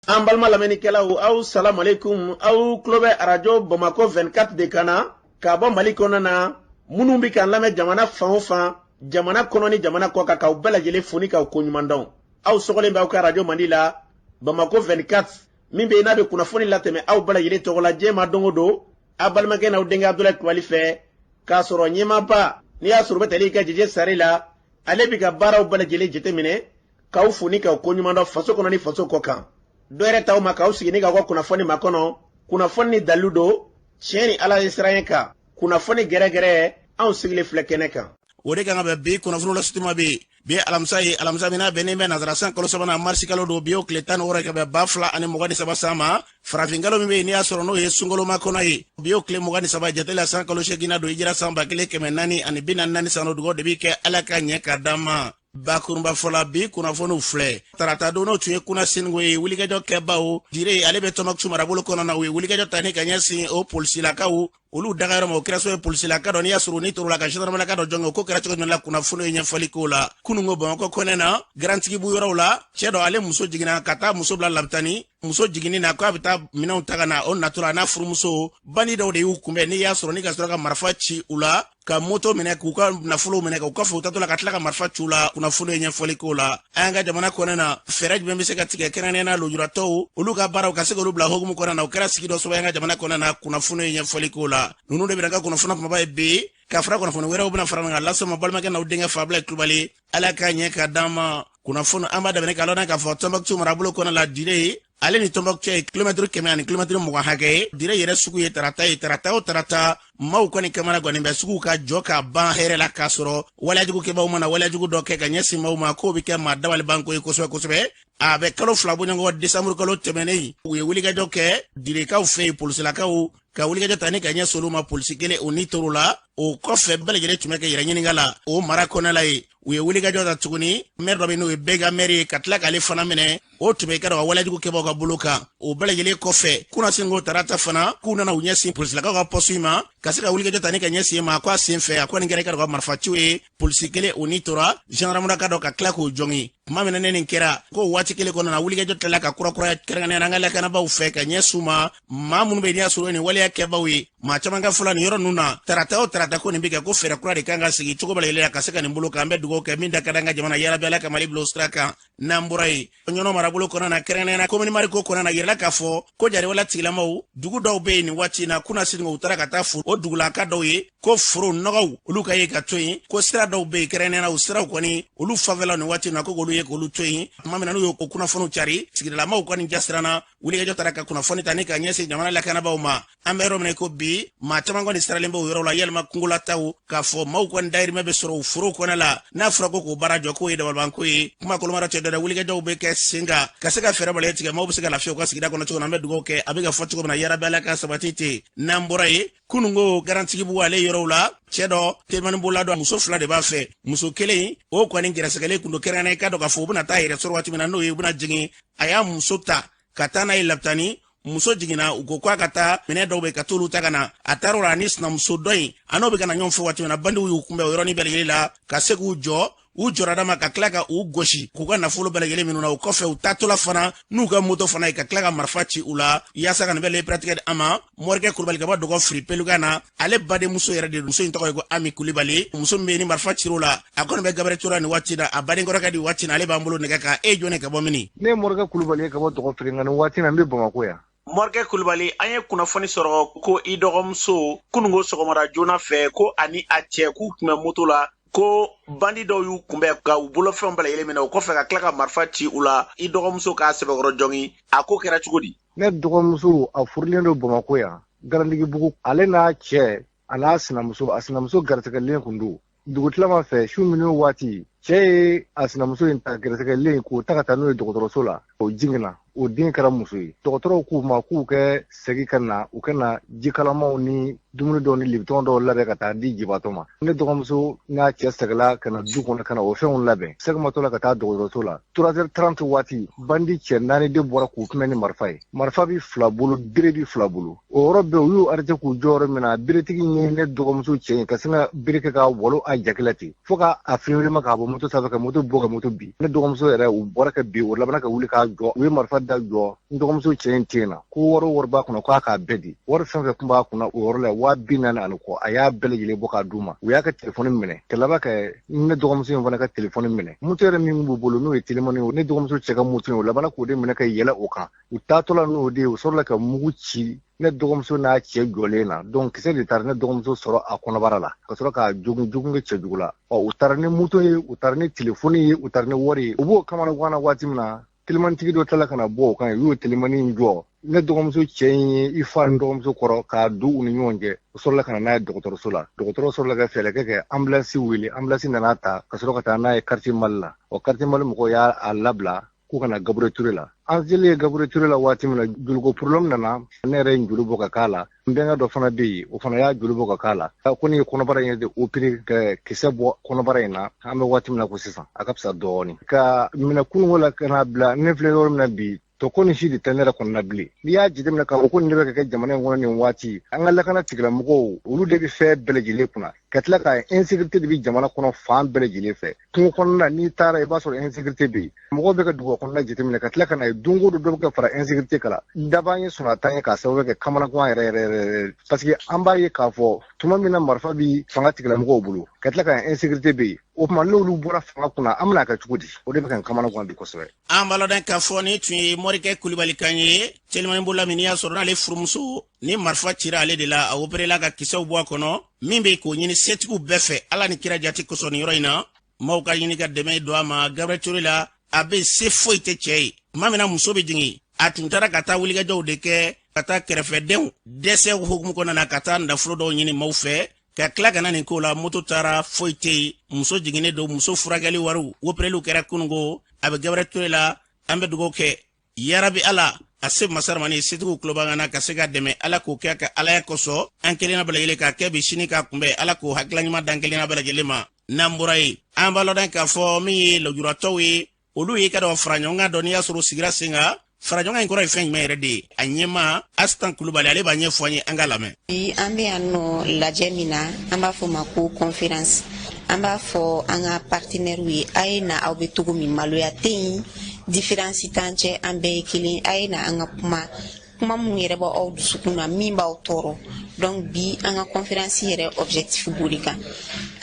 An balima lamɛnnikɛlaw, aw salamalekun. Aw tulo bɛ Arajo Bamakɔ 24 de kan na ka bɔ Mali kɔnɔna na. Minnu bɛ k'an lamɛn jamana fan o fan, jamana kɔnɔ ni jamana kɔ kan, k'aw bɛɛ lajɛlen fo ni k'aw koɲuman dɔn. Aw sɔgɔlen bɛ aw ka arajo mandi la, Bamakɔ 24, min bɛ yen n'a bɛ kunnafoni latɛmɛ aw bɛɛ lajɛlen tɔgɔ la diɲɛ ma don o don, aw balimakɛ n'aw denkɛ Abudulayi Kulubali fɛ, k'a sɔrɔ ɲɛmaaba n'i y'a sɔrɔ u bɛ tali kɛ Jeje Sare la, ale bɛ ka baaraw bɛɛ lajɛlen jateminɛ, k'aw fo ni k'aw koɲuman dɔn faso kɔnɔ ni faso kɔ kan. Dɔ yɛrɛ t'aw ma k'aw sigi ni k'aw ka kunnafoni makɔnɔ, kunnafoni ni dalilu don, tiɲɛ ni Ala ye siran kan, kunnafoni gɛrɛgɛrɛ, anw sigilen filɛ kɛnɛ kan. O de kan ka bɛn bi kunnafoni lasituma bɛ yen. Bi ye alamisa ye, alamisa min n'a bɛnnen bɛ nazara san kalo sabanan, marisi kalo don, bi y'o tile 16 ka bɛn 2023 san ma. Farafin kalo min bɛ yen n'i y'a sɔrɔ n'o ye sunkaloma kɔnɔ ye, bi y'o tile 23, jate la san kalo seeginna don, hijira san 1444 san. Dugawu de bɛ kɛ Ala ka ɲɛ ka d'an ma. Bakurunba fɔla, bi kunnafoniw filɛ. Tarata don, n'o tun ye kunnasiniko ye, wulikajɔ kɛbaw Dire, ale bɛ Tɔnbɔkutu marabolo kɔnɔ na, u ye wulikajɔ ta ni ka ɲɛsin o polisilakaw olu dagayɔrɔ ma. O kɛra sababu ye polisilaka dɔ n'i y'a sɔrɔ ni torola ka gendarmelaka dɔ jɔngɛ. O ko kɛra cogo jumɛn la? Kunnafoni ye ɲɛfɔli k'o la. Kununko, Bamakɔ kɔnɛ na, Garantigibu yɔrɔw la, cɛ dɔ, ale muso jiginna ka taa muso bila labitani. Muso jiginni na, k'a bɛ taa minɛnw ta ka na, o natɔla, a n'a furumuso, bandi dɔw de y'u kunbɛn, n'i y'a sɔrɔ ni ka sɔrɔ ka marifa ci u la, ka moto minɛ, k'u ka nafolow minɛ, k'u kɔfɛ u tatɔ la ka tila ka marifa ci u la. Kunnafoni ye ɲɛfɔli k'o la. An ka jamana kɔnɛ na, fɛɛrɛ jumɛn bɛ se ka tigɛ kɛrɛnkɛrɛnnenya na lujuratɔw olu ka baaraw ka se k'olu bila hukumu kɔnɔ na? O kɛra sigi dɔ sababu an ka jamana kɔnɛ na. Kunnafoni ye ɲɛfɔli k'o la. Ninnu de bɛna ka kunnafoni kumaba ye bi, ka fara kunnafoni wɛrɛw bɛna fara ka lase ma balimakɛ n'aw denkɛ Fabila Kulubali. Ala ka ɲɛ ka d'an ma. Kunnafoni an b'a daminɛ k'a lɔn k'a fɔ Tɔnbɔkutu marabolo kɔnɔ la, Dire ale ni Tɔnbɔkutu ye kilomɛtiri 100 ani kilomɛtiri 20 hakɛ ye. Dire yɛrɛ sugu ye tarata ye. Tarata o tarata, maaw kɔni kamana gannen bɛ sugu ka jɔ ka ban hɛrɛ la, k'a sɔrɔ waleyajugukɛbaw mana waleyajugu dɔ kɛ ka ɲɛsin maaw ma, k'o bɛ kɛ maa dabalibanko ye kosɛbɛ kosɛbɛ. A bɛ kalo 2 bɔɲɔgɔn, desanburu kalo tɛmɛnen, u ye wulikajɔ kɛ Direkaw fɛ yen, polisilakaw ka wulikajɔ ta ni ka ɲɛsin olu ma. Polisi kelen, o ni tor'o la. O kɔfɛ, bɛɛ lajɛlen tun bɛ kɛ yɛrɛ ɲininka la o mara kɔnɔna ye. U ye wulikajɔ ta tuguni, mɛri dɔ bɛ, n'o ye bɛɛ ka mɛri ye, ka tila k'ale fana minɛ. O tun bɛ i ka dɔn ka walejugu kɛbaw ka bolo kan. O bɛɛ lajɛlen kɔfɛ, kunnasinko tarata fana, k'u nana u ɲɛsin polisilakaw ka pɔsu ma, ka se ka wulikajɔ ta ni ka ɲɛsin ma. Ko a sen fɛ, a kɔni kɛra i ka dɔn ka marifaciw ye. Polisi kelen, o ni tora gendarmelaka dɔ, ka tila k'o jɔngin. Tuma min na ne nin kɛra, ko waati kelen kɔnɔna na, wulikajɔ tilala ka kurakuraya kɛrɛnkɛrɛnnenya an ka lakanabaaw fɛ ka ɲɛsin u ma, maa minnu bɛ n'i y'a sɔrɔ nin waleya kɛbaw ye. Maa caman ka fɔla nin yɔrɔ ninnu na, tarata o tarata ko nin bɛ kɛ, ko fɛɛrɛ kura de kan ka sigi cogo bɛɛ lajɛlen la ka se ka nin bolo kan. An bɛ dugawu kɛ min da ka di an ka jamana, yarabi Ala ka Mali bila o sira kan. N'an bɔra yen, Ɲɔnɔ marabolo kɔnɔna na, kɛrɛnkɛrɛnnenya na komini Mariko kɔnɔna na, yirala k'a fɔ ko jariwala tigilamaw dugu dɔw bɛ yen nin waati in na, kunasini u taara ka taa fo o dugulaka dɔw ye ko foro nɔgɔw olu ka ye ka to yen, ko sira dɔw bɛ yen, kɛrɛnkɛrɛnnenya na o siraw kɔni olu fanfɛlaw nin waati in na, ko k'olu ye k'olu to yen. Tuma min na n'u y'o kunnafoniw cari, sigidalamaw kɔni jasiranna, wulikajɔ taara ka kunnafoni ta ni ka ɲɛsin jamana lakanabaaw ma. An bɛ yɔrɔ min ko bi, maa caman kɔni siralen bɛ o yɔrɔ la, yalima kungolataw k'a fɔ maaw kɔni dayirimɛ bɛ sɔrɔ u forow kɔnɔ la. N'a fɔra ko k'o baara jɔ, k'o ye dabalibanko ye. Kuma kolomara cɛ dɔ, wulikajɔw bɛ kɛ sen kan ka se ka fɛɛrɛ baliya tigɛ, maaw bɛ se ka lafiya u ka sigida kɔnɔ cogo min na. An bɛ dugawu kɛ, a bɛ ka fɔ cogo min na, yarabi Ala ka sabati ten. N'an bɔra yen, kununko Garantigibugu ale yɔrɔw la, cɛ dɔ, telimanibolila dɔ, muso fila de b'a fɛ. Muso kelen, o kɔni gɛrɛsɛgɛlen kun don kɛrɛnkɛrɛnnen. K'a dɔn k'a fɔ u bɛna taa yɛrɛ sɔrɔ waati min na, n'o ye u bɛna jigin, a y'a muso ta ka taa n'a ye lapitani. Muso jiginna, u ko k'a ka taa minɛ dɔw bɛ ka t'olu ta ka na. A taar'o la, ani sinamuso dɔ in, a n'o bɛ ka na ɲɔgɔn fɛ waati min na, bandiw y'u kunbɛn o yɔrɔnin bɛɛ lajɛlen la, ka se k'u jɔ. U jɔra dama ka tila ka u gosi k'u ka nafolo bɛɛ lajɛlen minnu na. O kɔfɛ, u taatɔla fana n'u ka moto fana ye, ka tila ka marifa ci u la yaasa ka nin bɛɛ lajɛlen di an ma. Morikɛ Kulubali ka bɔ Dɔgɔ Firi Pelukan na, ale badenmuso yɛrɛ de, muso in tɔgɔ ye ko Ami Kulibali. Muso min bɛ yen ni marifa cir'o la, a kɔni bɛ Gabriel Touré nin waati na, a baden kɔrɔkɛ di waati na, ale b'an bolo nɛgɛ kan. E ye jɔn ye, ka bɔ mini? Ne ye Morikɛ Kulubali ye ka bɔ Dɔgɔ Firi, nka nin waati na n bɛ Bamakɔ yan. Morikɛ Kulubali, an ye kunnafoni sɔrɔ ko i dɔgɔmuso, kununko sɔgɔmada joona fɛ, ko ani a cɛ k'u tun bɛ moto la, ko bandi dɔw y'u kunbɛn ka u bolofɛnw bɛɛ lajɛlen minɛ, o kɔfɛ ka tila ka marifa ci u la, i dɔgɔmuso k'a sɛbɛkɔrɔ jɔngin. A ko kɛra cogo di? Ne dɔgɔmuso, a furulen don Bamakɔ yan, Garantigibugu. Ale n'a cɛ, a n'a sinamuso, a sinamuso garisɛgɛlen kun don. Dugutilama fɛ, su minnu waati, cɛ ye a sinamuso in ta, gɛrɛsɛgɛlen, k'o ta ka taa n'o ye dɔgɔtɔrɔso la. O jiginna, o den kɛra muso ye. Dɔgɔtɔrɔw k'u ma k'u kɛ segin ka na, u ka na jikalamaw ni Dumuni dɔw ni lipton dɔw labɛn ka taa di jibatɔ ma. Ne dɔgɔmuso n'a cɛ sɛgɛla ka na du kɔnɔ ka na o fɛnw labɛn. Sɛgɛmatɔ la ka taa dɔgɔtɔrɔso la, 3h30 waati, bandi cɛ naani de bɔra k'u kunbɛn ni marifa ye. Marifa bi fila bolo, bere bi fila bolo. O yɔrɔ bɛɛ, u y'u arrêté k'u jɔ yɔrɔ min na, beretigi ye ne dɔgɔmuso cɛ in ka sin ka bere kɛ ka walo a jakila ten, fo ka a firinfirinma k'a bɔ moto sanfɛ, ka moto bɔ, ka moto bin. Ne dɔgɔmuso yɛrɛ, u bɔra ka bin, o labanna ka wuli k'a jɔ. U ye marifa da jɔ n dɔgɔmuso cɛ in ten na, ko wari o wari b'a kɔnɔ, k'a k'a bɛɛ di. Wari fɛn fɛn tun b'a kunna o yɔrɔ la, 40 000 ani kɔ, a y'a bɛɛ lajɛlen bɔ k'a d'u ma. U y'a ka telefɔni minɛ, ka laban ka ne dɔgɔmuso in fana ka telefɔni minɛ. Moto yɛrɛ min b'u bolo, n'o ye telimani ye, ne dɔgɔmuso cɛ ka moto ye, o labanna k'o de minɛ ka yɛlɛ o kan. U taatɔla n'o de ye, u sɔrɔla ka mugu ci ne dɔgɔmuso n'a cɛ jɔlen na. Donc kisɛ de taara ne dɔgɔmuso sɔrɔ a kɔnɔbara la, ka sɔrɔ k'a jogun, jogun kɛ cɛjugu la. Ɔ, u taara ni moto ye, u taara ni telefɔni ye, u taara ni wari ye. U b'o kamana gan na waati min na, telimanitigi dɔ tilala ka na bɔ o kan. U y'o telimani in jɔ. Ne dɔgɔmuso cɛ in ye i fa n dɔgɔmuso kɔrɔ k'a don u ni ɲɔgɔn cɛ. U sɔrɔla ka na n'a ye dɔgɔtɔrɔso la. Dɔgɔtɔrɔ sɔrɔla ka fɛɛrɛ kɛ ka ambulance wele. Ambulance nana ta ka sɔrɔ ka taa n'a ye Quartier Mali la. Ɔ, Quartier Mali mɔgɔw y'a labila k'u ka na Gabriel Touré la. An selen Gabriel Touré la waati min na, joliko problème nana. Ne yɛrɛ ye joli bɔ ka k'a la. N bɛnkɛ dɔ fana bɛ yen, o fana y'a joli bɔ ka k'a la. Ko ne ye kɔnɔbara in de opéré ka kisɛ bɔ kɔnɔbara in na. An bɛ waati min na ko sisan, a ka fisa dɔɔnin. Ka minɛ kununko la ka na bila ne filɛ yɔrɔ min na bi, tɔ ko nin si de tɛ ne yɛrɛ kɔnɔna bilen. N'i y'a jateminɛ k'a fɔ ko nin de bɛ ka kɛ jamana in kɔnɔ nin waati, an ka lakana tigilamɔgɔw, olu de bɛ fɛn bɛɛ lajɛlen kunna, ka tila ka insécurité de bɛ jamana kɔnɔ fan bɛɛ lajɛlen fɛ. Kungo kɔnɔna, n'i taara, i b'a sɔrɔ insécurité bɛ yen. Mɔgɔw bɛ ka dugu kɔnɔna jateminɛ, ka tila ka na ye don o don dɔ bɛ ka fara insécurité kan. Dab'an ye sɔrɔ a t'an ye, k'a sababu kɛ kamanagan yɛrɛ yɛrɛ yɛrɛ, parce que an b'a ye k'a fɔ tuma min na marifa bi fanga tigilamɔgɔw bolo, ka tila ka insécurité bɛ yen, o tuma n'olu bɔra fanga kunna, an bɛna kɛ cogo di? O de bɛ ka kamanagan bi kosɛbɛ. An b'a lɔdɔn k'a fɔ ni tun ye Morikɛ Kulibali kan ye, telimani bolila min n'i y'a sɔrɔ n'ale furumuso ni marifa cira ale de la, a operela ka kisɛw bɔ a kɔnɔ. Min bɛ k'o ɲini setigiw bɛɛ fɛ, Ala ni kira jati kosɔn, nin yɔrɔ in na, maaw ka ɲini ka dɛmɛ don a ma Gabriel Touré la. A bɛ se foyi tɛ cɛ ye. Tuma min na muso bɛ jigin, a tun taara ka taa wulikajɔw de kɛ, ka taa kɛrɛfɛdenw dɛsɛ hukumu kɔnɔna na, ka taa nafolo dɔw ɲini maaw fɛ, ka tila ka na nin ko la. Moto taara, foyi tɛ yen, muso jiginnen don, muso furakɛli wariw, opereliw kɛra kununko, a bɛ Gabriel Touré la. An bɛ dugawu kɛ, yarabi Ala a se masaramani, setigiw tulo ka se ka dɛmɛ. Ala k'o kɛ ka Alaya kosɔn, an kelenna bɛɛ lajɛlen k'a kɛ bi, sini k'a kunbɛn. Ala k'o hakilila ɲuman dan kelenna bɛɛ lajɛlen ma. N'an bɔra yen, an b'a lɔdɔn k'a fɔ min ye lujuratɔw ye, olu ye ka dɔ fara ɲɔgɔn kan dɔ n'i y'a sɔrɔ sigira sen kan. Fara ɲɔgɔn in kɔrɔ ye fɛn jumɛn yɛrɛ de ye? A ɲɛma Asitan Kulubali, ale b'a ɲɛfɔ an ye, an ka lamɛn. Bi, an bɛ yan nɔ lajɛ min na, an b'a fɔ ma ko conférence. An b'a fɔ an ka partenaires ye, a ye na. Aw bɛ cogo min, maloya tɛ yen, différence t'an cɛ, an bɛɛ ye kelen. A ye na, an ka kuma, kuma minnu yɛrɛ b'aw aw dusukun na, min b'aw tɔɔrɔ. Donc bi, an ka conférence yɛrɛ objectif b'o de kan.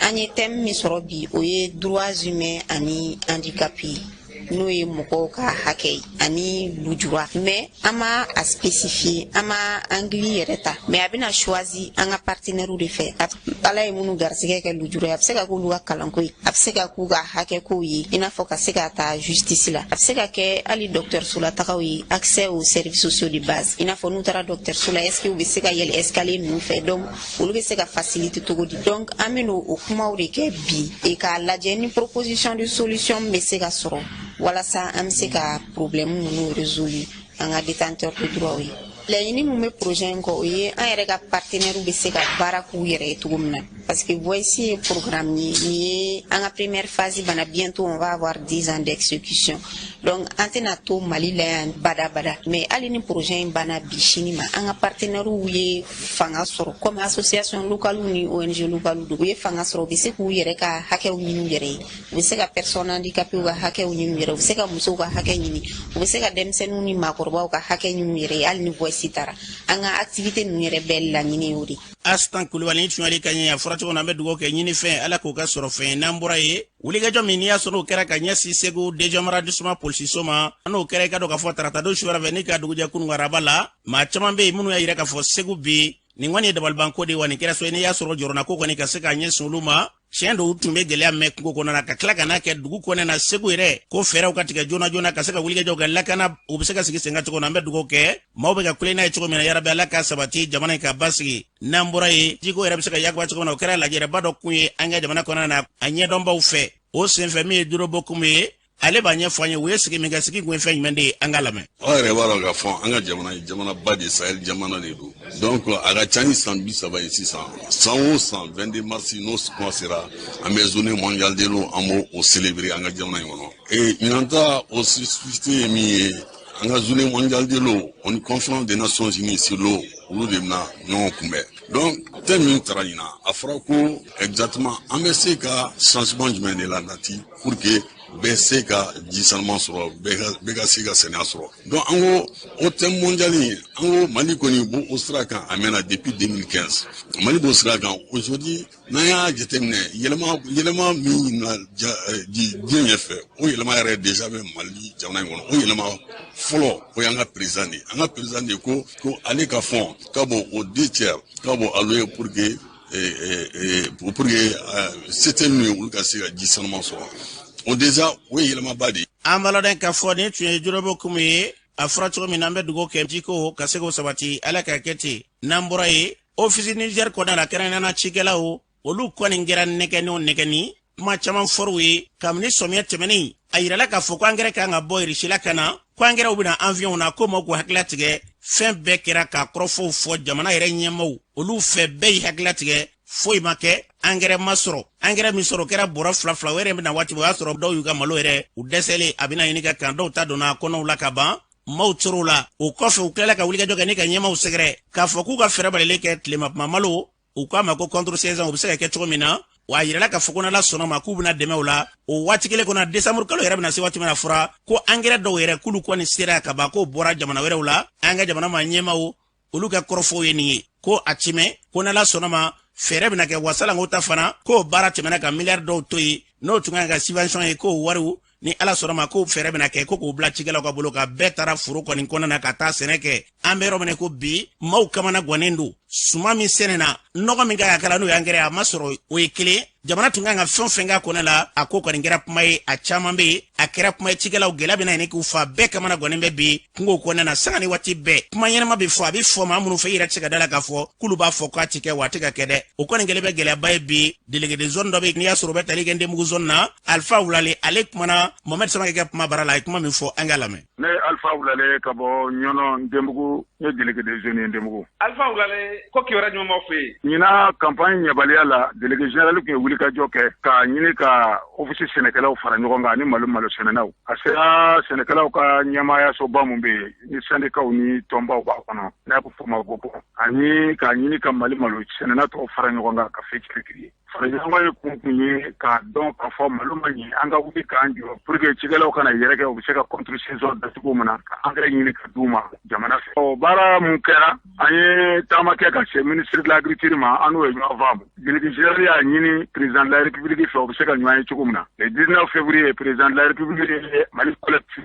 An ye thème min sɔrɔ bi, o ye droits humains ani handicap ye, n'o ye mɔgɔw ka hakɛ ye ani lujura. Mais an ma a spécifier, an ma angle yɛrɛ ta, mais a bɛna choisi an ka partenaires de fɛ. Ala ye minnu garisɛgɛ kɛ lujura ye, a bɛ se ka k'olu ka kalanko ye, a bɛ se ka k'u ka hakɛkow ye, i n'a fɔ ka se ka taa justice la, a bɛ se ka kɛ hali dɔgɔtɔrɔso la tagaw ye, accès aux services sociaux de base, i n'a fɔ n'u taara dɔgɔtɔrɔso la, est ce que u bɛ se ka yɛlɛ escalier ninnu fɛ? Donc olu bɛ se ka faciliter cogo di? Donc an bɛ n'o o kumaw de kɛ bi et k'a lajɛ ni proposition de solution bɛ se ka sɔrɔ walasa an bɛ se ka problème ninnu résoudre an ka détenteur de droit ye. Laɲini mun bɛ projet in kɔ, o ye an yɛrɛ ka partenaires bɛ se ka baara k'u yɛrɛ ye cogo min na, parce que Voici ye programme ye, nin ye an ka première phase bana. Bientôt on va avoir 10 ans d'exécution, donc an tɛna to Mali la yan badabada. Mais hali ni projet in banna bi, sini ma, an ka partenaires ye fanga sɔrɔ, comme association locale ni ONG locale don, u ye fanga sɔrɔ, u bɛ se k'u yɛrɛ ka hakɛw ɲini u yɛrɛ ye, u bɛ se ka personnes handicapées ka hakɛw ɲini u yɛrɛ, u bɛ se ka musow ka hakɛ ɲini, u bɛ se ka denmisɛnninw ni maakɔrɔbaw ka hakɛ ɲini u yɛrɛ ye. Hali ni Voici taara, an ka activité ninnu yɛrɛ bɛɛ laɲini y'o de. Asitan Kulubali tunyali ka ɲɛ a fɔra cogo min na. An bɛ dugawu kɛ, ɲini fɛn, Ala k'o ka sɔrɔ fɛn. N'an bɔra yen, wulikajɔ min n'i y'a sɔrɔ o kɛra ka ɲɛsin Segu deuxième arrondissement polisiso ma, n'o kɛra, i ka dɔn k'a fɔ tarata don sufɛ fɛ n'i ka dugujɛ kunun araba la, maa caman bɛ yen minnu y'a yira k'a fɔ Segu bi nin kɔni ye dabalibanko de ye. Wa nin kɛra so ye n'i y'a sɔrɔ jɔrɔnako kɔni ka se ka ɲɛsin olu ma. Tiɲɛ don, u tun bɛ gɛlɛya mɛn kungo kɔnɔ na, ka tila ka n'a kɛ dugu kɔnɛ na Segu yɛrɛ, ko fɛɛrɛw ka tigɛ joona joona ka se ka wulikajɔw kɛ lakana, u bɛ se ka sigi sen kan cogo min na. An bɛ dugawu kɛ, maaw bɛ ka kule n'a ye cogo min na, yarabi Ala ka sabati, jamana in ka basigi. N'an bɔra yen, jiko yɛrɛ bɛ se ka yakuba cogo min na, o kɛra lajɛrɛba dɔ kun ye an ka jamana kɔnɔna na a ɲɛdɔnbaw fɛ. O senfɛ, min ye Durobokum ye. Ale b'a ɲɛfɔ an ye u ye sigi min kɛ, sigi kun ye fɛn jumɛn de ye? An ka lamɛn. Aw yɛrɛ b'a dɔn k'a fɔ an ka jamana ye jamanaba de, Sahel jamana de don. Donc a ka ca ni san 30 ye sisan, san o san 22 mars n'o kuma sera, an bɛ Journée mondiale de l'eau, an b'o o célébrer an ka jamana in kɔnɔ. Et ɲinan ta o spécificité ye min ye, an ka Journée mondiale de l'eau o ni Conférence des Nations Unies sur l'eau, olu de bɛna ɲɔgɔn kunbɛn. Donc thème min taara ɲinan, a fɔra ko exactement an bɛ se ka changement jumɛn de la nati pour que bɛɛ se ka ji sanuman sɔrɔ, bɛɛ ka se ka sɛnɛya sɔrɔ. Donc an ko o thème mondial in, an ko Mali kɔni b'o o sira kan a mɛnna, depuis 2015 Mali b'o sira kan. Aujourd'hui, n'an y'a jateminɛ, yɛlɛma yɛlɛma min na di diɲɛ ɲɛfɛ, o yɛlɛma yɛrɛ déjà bɛ Mali jamana in kɔnɔ. O yɛlɛma fɔlɔ, o y'an ka président de ye. An ka président de ko ale ka fond ka bon o deux tiers ka bon alloué pour que se min ye, olu ka se ka ji sanuman sɔrɔ. O déjà o ye yɛlɛmaba de ye. An baladen ka fɔ nin tun ye jorobo kumu ye. A fɔra cogo min na, an bɛ dugawu kɛ jiko ka se k'o sabati, Ala ka kɛ ten. N'an bɔra yen, Office Niger kɔnɔna la, kɛrɛnkɛrɛnnenya cikɛlaw, olu kɔni kɛra nɛgɛni o nɛgɛni, kuma caman fɔr'u ye kabini sɔmiya tɛmɛnen. A yirala k'a fɔ ko angɛrɛ kan ka bɔ Irisila ka na, ko angɛrɛw bɛna avion na, ko maaw k'u hakilila tigɛ. Fɛn bɛɛ kɛra k'a kɔrɔfɔw fɔ jamana yɛrɛ ɲɛmaw olu fɛ, bɛɛ y'i hakilila tigɛ, foyi ma kɛ, angɛrɛ ma sɔrɔ. Angɛrɛ min sɔrɔ, o kɛra bɔrɔ fila fila. O yɛrɛ bɛna waati, o y'a sɔrɔ dɔw y'u ka malo yɛrɛ, u dɛsɛlen, a bɛna ɲini ka kan, dɔw ta donna kɔnɔw la ka ban, maaw tor'o la. O kɔfɛ, u tilala ka wulikajɔ kɛ ni ka ɲɛmaw sɛgɛrɛ k'a fɔ k'u ka fɛɛrɛ balilen kɛ tilema kuma malo, u k'a ma ko contre saison, u bɛ se ka kɛ cogo min na. Wa a yirala k'a fɔ ko n'Ala sɔnna ma, k'u bɛna dɛmɛ o la. O waati kelen kɔnɔ, desanburu kalo yɛrɛ bɛna se waati min na, fɔra ko angɛrɛ dɔw yɛrɛ, k'olu kɔni sera ka ban, k'o bɔra jamana wɛrɛw la. An ka jamana ma ɲɛmaw, olu ka kɔrɔfɔw ye nin ye, ko a timɛ, ko n'Ala sɔnna ma, fɛɛrɛ bɛna kɛ wasalanko ta fana, k'o baara tɛmɛna ka miliyari dɔw to yen, n'o tun kan ka subvention ye, k'o wariw, ni Ala sɔnna ma, k'o fɛɛrɛ bɛna kɛ ko k'o bila cikɛlaw ka bolo kan. Bɛɛ taara foro kɔni kɔnɔna na ka taa sɛnɛ kɛ. An bɛ yɔrɔ min ko bi, maaw kamana gannen don. Suma min sɛnɛna, nɔgɔ min kan ka kɛ la, n'o ye angɛrɛ, a ma sɔrɔ. O ye kelen. Jamana tun kan ka fɛn o fɛn k'a kɔnɔ la, a ko kɔni kɛra kuma ye, a caman bɛ yen, a kɛra kuma ye. Cikɛlaw, gɛlɛya bɛna ɲini k'u fa, bɛɛ kamana gannen bɛ bi kungo kɔnɔna na. Sanga ni waati bɛɛ, kuma ɲɛnama bɛ fɔ, a bɛ fɔ maa minnu fɛ, i yɛrɛ tɛ se ka da la k'a fɔ k'olu b'a fɔ k'a ti kɛ wa, a tɛ ka kɛ dɛ. O kɔni kɛlen bɛ gɛlɛyaba ye bi. Délégué de zone dɔ bɛ yen, n'i y'a sɔrɔ o bɛ tali kɛ Ndenbugu zone na, Alpha Wulale, ale kumana Mohamed Samakɛ ka kuma bara la. A ye kuma min fɔ, an k'a lamɛn. Ne Alpha Wulale ka bɔ Ɲɔnɔ Ndenbugu, ne délégué de zone ye Ndenbugu. Alpha Wulale, ko kibaruya jumɛn b'aw fɛ yen? Ɲinan campagne ɲɛbaliya la, délégué général tun ye wulikajɔ kɛ k'a ɲini ka office sɛnɛkɛlaw fara ɲɔgɔn kan ani malo sɛnɛnaw. A sera sɛnɛkɛlaw ka ɲɛmaayasoba mun bɛ yen, ni syndicats ni tɔnbaw b'a kɔnɔ, n'a bɛ f'o ma GOPON, ani k'a ɲini ka Mali malo sɛnɛna tɔw fara ɲɔgɔn kan ka fɛn ye. Fara ɲɔgɔn ye kun ye k'a dɔn k'a fɔ malo ma ɲɛ, an ka wuli k'an jɔ pour que cikɛlaw kana yɛrɛ kɛ, u bɛ se ka contre saison da cogo min na, ka engrais ɲini ka d'u ma jamana fɛ. Ɔ baara mun kɛra, an ye taama kɛ ka se ministre de l'Agriculture ma, an n'o ye ɲɔgɔn faamu. Délégué général y'a ɲini président de la République fɛ, u bɛ se ka ɲɔgɔn ye cogo min na. Le 19 février, président de la République ye Mali collectif